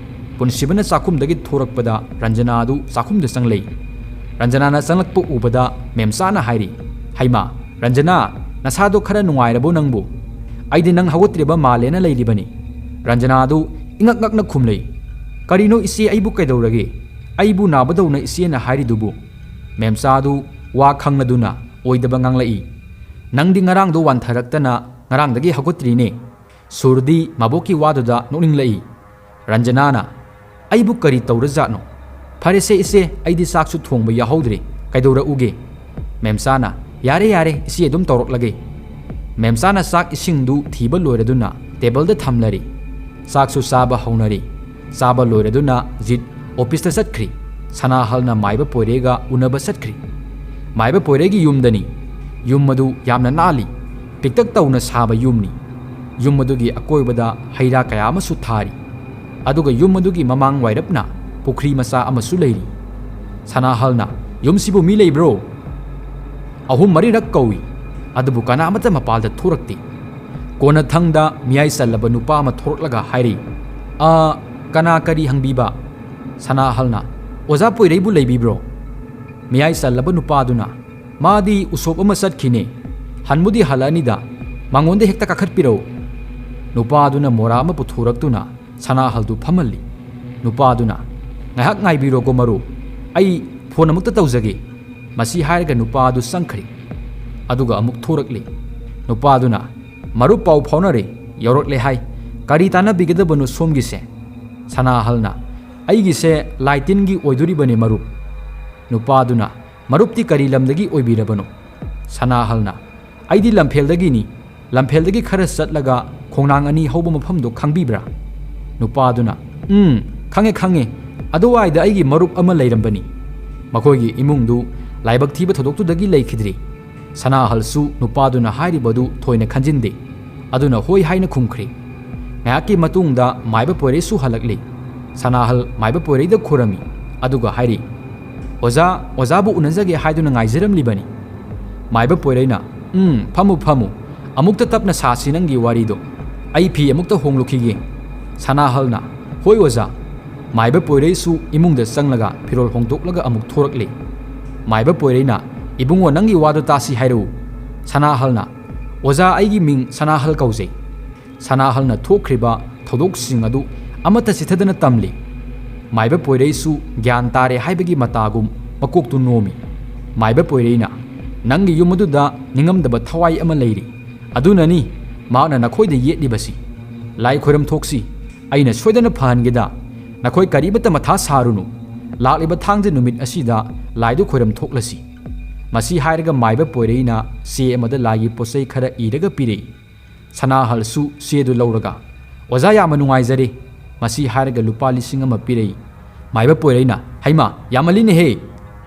ꯄꯨꯟꯁꯤꯕꯅ ꯆꯥꯛꯈꯨꯝꯗꯒꯤ ꯊꯣꯔꯛꯄꯗ ꯔꯟꯖꯅꯥꯗꯨ ꯆꯥꯛꯈꯨꯝꯗ ꯆꯪꯂꯛꯏ꯫ ꯔꯟꯖꯅꯥꯅ ꯆꯪꯂꯛꯄ ꯎꯕꯗ ꯃꯦꯝꯆꯥꯅ ꯍꯥꯏꯔꯤ, "ꯍꯩꯃꯥ, ꯔꯟꯖꯅꯥ, ꯅꯁꯥꯗꯣ ꯈꯔ ꯅꯨꯡꯉꯥꯏꯔꯕꯣ ꯅꯪꯕꯨ? ꯑꯩꯗꯤ ꯅꯪ ꯍꯧꯒꯠꯇ꯭ꯔꯤꯕ ꯃꯥꯜꯂꯦꯅ ꯂꯩꯔꯤꯕꯅꯤ꯫" ꯔꯟꯖꯅꯥꯗꯨ ꯏꯉꯛ ꯉꯛꯅ ꯈꯨꯝꯂꯛꯏ, "ꯀꯔꯤꯅꯣ ꯏꯆꯦ, ꯑꯩꯕꯨ ꯀꯩꯗꯧꯔꯒꯦ? ꯑꯩꯕꯨ ꯅꯥꯕꯗꯧꯅ ꯏꯆꯦꯅ ꯍꯥꯏꯔꯤꯗꯨꯕꯨ?" ꯃꯦꯝꯆꯥꯗꯨ ꯋꯥ ꯈꯪꯂꯗꯨꯅ ꯑꯣꯏꯗꯕ ꯉꯥꯡꯂꯛꯏ, "ꯅꯪꯗꯤ ꯉꯔꯥꯡꯗꯣ ꯋꯥꯟꯊꯔꯛꯇꯅ ꯉꯔꯥꯡꯗꯒꯤ ꯍꯧꯒꯠꯇ꯭ꯔꯤꯅꯦ꯫" ꯁꯨꯔꯗꯤ ꯃꯕꯣꯛꯀꯤ ꯋꯥꯗꯨꯗ ꯅꯣꯛꯅꯤꯡꯂꯛꯏ꯫ ꯔꯟꯖꯅꯥꯅ, "ꯑꯩꯕꯨ ꯀꯔꯤ ꯇꯧꯔꯖꯥꯠꯅꯣ? ꯐꯔꯦꯁꯦ ꯏꯆꯦ, ꯑꯩꯗꯤ ꯆꯥꯛꯁꯨ ꯊꯣꯡꯕ ꯌꯥꯍꯧꯗ꯭ꯔꯦ, ꯀꯩꯗꯧꯔꯛꯎꯒꯦ?" ꯃꯦꯝꯆꯥꯅ, "ꯌꯥꯔꯦ ꯌꯥꯔꯦ ꯏꯆꯦ, ꯑꯗꯨꯝ ꯇꯧꯔꯛꯂꯒꯦ꯫" ꯃꯦꯝꯆꯥꯅ ꯆꯥꯛ ꯏꯁꯤꯡꯗꯨ ꯊꯤꯕ ꯂꯣꯏꯔꯗꯨꯅ ꯇꯦꯕꯜꯗ ꯊꯝꯂꯔꯤ꯫ ꯆꯥꯛꯁꯨ ꯆꯥꯕ ꯍꯧꯅꯔꯤ꯫ ꯆꯥꯕ ꯂꯣꯏꯔꯗꯨꯅ ꯖꯤꯠ ꯑꯣꯐꯤꯁꯇ ꯆꯠꯈ꯭ꯔꯤ꯫ ꯁꯅꯥꯍꯜꯅ ꯃꯥꯏꯕ ꯄꯣꯏꯔꯦꯒ ꯎꯅꯕ ꯆꯠꯈ꯭ꯔꯤ꯫ ꯃꯥꯏꯕ ꯄꯣꯏꯔꯦꯒꯤ ꯌꯨꯝꯗꯅꯤ꯫ ꯌꯨꯝ ꯑꯗꯨ ꯌꯥꯝꯅ ꯅꯥꯜꯂꯤ꯫ ꯄꯤꯛꯇꯛ ꯇꯧꯅ ꯁꯥꯕ ꯌꯨꯝꯅꯤ꯫ ꯌꯨꯝ ꯑꯗꯨꯒꯤ ꯑꯀꯣꯏꯕꯗ ꯍꯩ ꯔꯥ ꯀꯌꯥ ꯑꯃꯁꯨ ꯊꯥꯔꯤ꯫ ꯑꯗꯨꯒ ꯌꯨꯝ ꯑꯗꯨꯒꯤ ꯃꯃꯥꯡ ꯋꯥꯏꯔꯞꯅ ꯄꯨꯈ꯭ꯔꯤ ꯃꯆꯥ ꯑꯃꯁꯨ ꯂꯩꯔꯤ꯫ ꯁꯅꯥꯍꯜꯅ, "ꯌꯨꯝꯁꯤꯕꯨ ꯃꯤ ꯂꯩꯕ꯭ꯔꯣ?" ꯑꯍꯨꯝ ꯃꯔꯤꯔꯛ ꯀꯧꯏ, ꯑꯗꯨꯕꯨ ꯀꯅꯥ ꯑꯃꯠꯇ ꯃꯄꯥꯜꯗ ꯊꯣꯔꯛꯇꯦ꯫ ꯀꯣꯟꯅꯊꯪꯗ ꯃꯤꯌꯥꯏ ꯆꯜꯂꯕ ꯅꯨꯄꯥ ꯑꯃ ꯊꯣꯔꯛꯂꯒ ꯍꯥꯏꯔꯛꯏ, "ꯑ, ꯀꯅꯥ ꯀꯔꯤ ꯍꯪꯕꯤꯕ?" ꯁꯅꯥꯍꯜꯅ, "ꯑꯣꯖꯥ ꯄꯣꯏꯔꯩꯕꯨ ꯂꯩꯕꯤꯕ꯭ꯔꯣ?" ꯃꯤꯌꯥꯏ ꯆꯜꯂꯕ ꯅꯨꯄꯥꯗꯨꯅ, "ꯃꯥꯗꯤ ꯎꯁꯣꯞ ꯑꯃ ꯆꯠꯈꯤꯅꯦ, ꯍꯟꯕꯨꯗꯤ ꯍꯜꯂꯛꯑꯅꯤꯗ, ꯃꯉꯣꯟꯗ ꯍꯦꯛꯇ ꯀꯥꯈꯠꯄꯤꯔꯛꯎ꯫" ꯅꯨꯄꯥꯗꯨꯅ ꯃꯣꯔꯥ ꯑꯃ ꯄꯨꯊꯣꯔꯛꯇꯨꯅ ꯁꯅꯥꯍꯜꯗꯨ ꯐꯝꯍꯜꯂꯤ꯫ ꯅꯨꯄꯥꯗꯨꯅ, "ꯉꯥꯏꯍꯥꯛ ꯉꯥꯏꯕꯤꯔꯣꯀꯣ ꯃꯔꯨꯞ, ꯑꯩ ꯐꯣꯟ ꯑꯃꯨꯛꯇ ꯇꯧꯖꯒꯦ꯫" ꯃꯁꯤ ꯍꯥꯏꯔꯒ ꯅꯨꯄꯥ ꯑꯗꯨ ꯆꯪꯈ꯭ꯔꯦ꯫ ꯑꯗꯨꯒ ꯑꯃꯨꯛ ꯊꯣꯔꯛꯂꯦ꯫ ꯅꯨꯄꯥꯗꯨꯅ, "ꯃꯔꯨꯞ ꯄꯥꯎ ꯐꯥꯎꯅꯔꯦ, ꯌꯧꯔꯛꯂꯦ ꯍꯥꯏ꯫ ꯀꯔꯤ ꯇꯥꯟꯅꯕꯤꯒꯗꯕꯅꯣ ꯁꯣꯝꯒꯤꯁꯦ?" ꯁꯅꯥꯍꯜꯅ, "ꯑꯩꯒꯤꯁꯦ ꯂꯥꯏ ꯇꯤꯟꯒꯤ ꯑꯣꯏꯗꯣꯔꯤꯕꯅꯦ ꯃꯔꯨꯞ꯫" ꯅꯨꯄꯥꯗꯨꯅ, "ꯃꯔꯨꯞꯇꯤ ꯀꯔꯤ ꯂꯝꯗꯒꯤ ꯑꯣꯏꯕꯤꯔꯕꯅꯣ?" ꯁꯅꯥꯍꯜꯅ, "ꯑꯩꯗꯤ ꯂꯝꯐꯦꯜꯗꯒꯤꯅꯤ꯫ ꯂꯝꯐꯦꯜꯗꯒꯤ ꯈꯔ ꯆꯠꯂꯒ ꯈꯣꯡꯅꯥꯡ ꯑꯅꯤ ꯍꯧꯕ ꯃꯐꯝꯗꯣ ꯈꯪꯕꯤꯕ꯭ꯔꯥ?" ꯅꯨꯄꯥꯗꯨꯅ, "ꯎꯝ, ꯈꯪꯉꯦ, ꯈꯪꯉꯦ꯫ ꯑꯗꯨꯋꯥꯏꯗ ꯑꯩꯒꯤ ꯃꯔꯨꯞ ꯑꯃ ꯂꯩꯔꯝꯕꯅꯤ꯫ ꯃꯈꯣꯏꯒꯤ ꯏꯃꯨꯡꯗꯨ ꯂꯥꯏꯕꯛ ꯊꯤꯕ ꯊꯧꯗꯣꯛꯇꯨꯗꯒꯤ ꯂꯩꯈꯤꯗ꯭ꯔꯦ꯫" ꯁꯅꯥꯍꯜꯁꯨ ꯅꯨꯄꯥꯗꯨꯅ ꯍꯥꯏꯔꯤꯕꯗꯨ ꯊꯣꯏꯅ ꯈꯟꯖꯤꯟꯗꯦ꯫ ꯑꯗꯨꯅ ꯍꯣꯏ ꯍꯥꯏꯅ ꯈꯨꯝꯈ꯭ꯔꯦ꯫ ꯉꯥꯏꯍꯥꯛꯀꯤ ꯃꯇꯨꯡꯗ ꯃꯥꯏꯕ ꯄꯣꯏꯔꯩꯁꯨ ꯍꯜꯂꯛꯂꯦ꯫ ꯁꯅꯥꯍꯜ ꯃꯥꯏꯕ ꯄꯣꯏꯔꯩꯗ ꯈꯨꯔꯝꯃꯤ, ꯑꯗꯨꯒ ꯍꯥꯏꯔꯤ, "ꯑꯣꯖꯥ, ꯑꯣꯖꯥꯕꯨ ꯎꯅꯖꯒꯦ ꯍꯥꯏꯗꯨꯅ ꯉꯥꯏꯖꯔꯝꯂꯤꯕꯅꯤ꯫" ꯃꯥꯏꯕ ꯄꯣꯏꯔꯩꯅ, "ꯎꯝ, ꯐꯝꯃꯨ, ꯐꯝꯃꯨ꯫ ꯑꯃꯨꯛꯇ ꯇꯞꯅ ꯁꯥꯁꯤ ꯅꯪꯒꯤ ꯋꯥꯔꯤꯗꯣ꯫ ꯑꯩ ꯐꯤ ꯑꯃꯨꯛꯇ ꯍꯣꯡꯂꯨꯈꯤꯒꯦ꯫" ꯁꯅꯥꯍꯜꯅ, "ꯍꯣꯏ ꯑꯣꯖꯥ꯫" ꯃꯥꯏꯕ ꯄꯣꯏꯔꯩꯁꯨ ꯏꯃꯨꯡꯗ ꯆꯪꯂꯒ ꯐꯤꯔꯣꯜ ꯍꯣꯡꯗꯣꯛꯂꯒ ꯑꯃꯨꯛ ꯊꯣꯔꯛꯂꯦ꯫ ꯃꯥꯏꯕ ꯄꯣꯏꯔꯩꯅ, "ꯏꯕꯨꯡꯉꯣ, ꯅꯪꯒꯤ ꯋꯥꯗꯣ ꯇꯥꯁꯤ ꯍꯥꯏꯔꯛꯎ꯫" ꯁꯅꯥꯍꯜꯅ, "ꯑꯣꯖꯥ, ꯑꯩꯒꯤ ꯃꯤꯡ ꯁꯅꯥꯍꯜ ꯀꯧꯖꯩ꯫" ꯁꯅꯥꯍꯜꯅ ꯊꯣꯛꯈ꯭ꯔꯤꯕ ꯊꯧꯗꯣꯛꯁꯤꯡ ꯑꯗꯨ ꯑꯃꯠꯇ ꯆꯤꯊꯗꯅ ꯇꯝꯂꯤ꯫ ꯃꯥꯏꯕ ꯄꯣꯏꯔꯩꯁꯨ ꯒ꯭ꯌꯥꯟ ꯇꯥꯔꯦ ꯍꯥꯏꯕꯒꯤ ꯃꯇꯥꯒꯨꯝ ꯃꯀꯣꯛꯇꯨ ꯅꯣꯝꯃꯤ꯫ ꯃꯥꯏꯕ ꯄꯣꯏꯔꯩꯅ, "ꯅꯪꯒꯤ ꯌꯨꯝ ꯑꯗꯨꯗ ꯅꯤꯡꯉꯝꯗꯕ ꯊꯋꯥꯏ ꯑꯃ ꯂꯩꯔꯤ꯫ ꯑꯗꯨꯅꯅꯤ ꯃꯍꯥꯛꯅ ꯅꯈꯣꯏꯗ ꯌꯦꯠꯂꯤꯕꯁꯤ꯫ ꯂꯥꯏ ꯈꯣꯏꯔꯝ ꯊꯣꯛꯁꯤ꯫ ꯑꯩꯅ ꯁꯣꯏꯗꯅ ꯐꯍꯟꯒꯦꯗ꯫ ꯅꯈꯣꯏ ꯀꯔꯤꯃꯠꯇ ꯃꯊꯥ ꯁꯥꯔꯨꯅꯨ꯫ ꯂꯥꯛꯂꯤꯕ ꯊꯥꯡꯖ ꯅꯨꯃꯤꯠ ꯑꯁꯤꯗ ꯂꯥꯏꯗꯨ ꯈꯣꯏꯔꯝ ꯊꯣꯛꯂꯁꯤ꯫" ꯃꯁꯤ ꯍꯥꯏꯔꯒ ꯃꯥꯏꯕ ꯄꯣꯏꯔꯩꯅ ꯆꯦ ꯑꯃꯗ ꯂꯥꯏꯒꯤ ꯄꯣꯠꯆꯩ ꯈꯔ ꯏꯔꯒ ꯄꯤꯔꯛꯏ꯫ ꯁꯅꯥꯍꯜꯁꯨ ꯆꯦꯗꯨ ꯂꯧꯔꯒ, "ꯑꯣꯖꯥ, ꯌꯥꯝꯅ ꯅꯨꯡꯉꯥꯏꯖꯔꯦ꯫" ꯃꯁꯤ ꯍꯥꯏꯔꯒ ꯂꯨꯄꯥ ꯂꯤꯁꯤꯡ ꯑꯃ ꯄꯤꯔꯛꯏ꯫ ꯃꯥꯏꯕ ꯄꯣꯏꯔꯩꯅ, "ꯍꯩꯃꯥ, ꯌꯥꯝꯃꯜꯂꯤꯅꯦꯍꯦ!"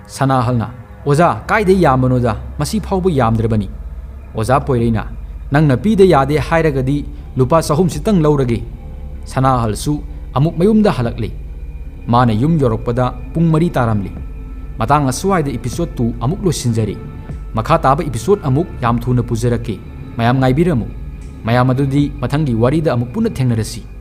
ꯁꯅꯥꯍꯜꯅ, "ꯑꯣꯖꯥ, ꯀꯥꯏꯗꯩ ꯌꯥꯝꯕꯅꯣꯗ, ꯃꯁꯤ ꯐꯥꯎꯕ ꯌꯥꯝꯗ꯭ꯔꯕꯅꯤ꯫" ꯑꯣꯖꯥ ꯄꯣꯏꯔꯩꯅ, "ꯅꯪꯅ ꯄꯤꯗ ꯌꯥꯗꯦ ꯍꯥꯏꯔꯒꯗꯤ ꯂꯨꯄꯥ ꯆꯍꯨꯝꯁꯤꯇꯪ ꯂꯧꯔꯒꯦ꯫" ꯁꯅꯥꯍꯜꯁꯨ ꯑꯃꯨꯛ ꯃꯌꯨꯝꯗ ꯍꯜꯂꯛꯂꯦ꯫ ꯃꯥꯅ ꯌꯨꯝ ꯌꯧꯔꯛꯄꯗ ꯄꯨꯡ ꯃꯔꯤ ꯇꯥꯔꯝꯂꯦ꯫ ꯃꯇꯥꯡ ꯑꯁ꯭ꯋꯥꯏꯗ episode two ꯑꯃꯨꯛ ꯂꯣꯏꯁꯤꯟꯖꯔꯦ꯫ ꯃꯈꯥ ꯇꯥꯕ episode ꯑꯃꯨꯛ ꯌꯥꯝ ꯊꯨꯅ ꯄꯨꯖꯔꯛꯀꯦ꯫ ꯃꯌꯥꯝ ꯉꯥꯏꯕꯤꯔꯝꯃꯨ꯫ ꯃꯌꯥꯝ ꯑꯗꯨꯗꯤ ꯃꯊꯪꯒꯤ ꯋꯥꯔꯤꯗ ꯑꯃꯨꯛ ꯄꯨꯟꯅ ꯊꯦꯡꯅꯔꯁꯤ꯫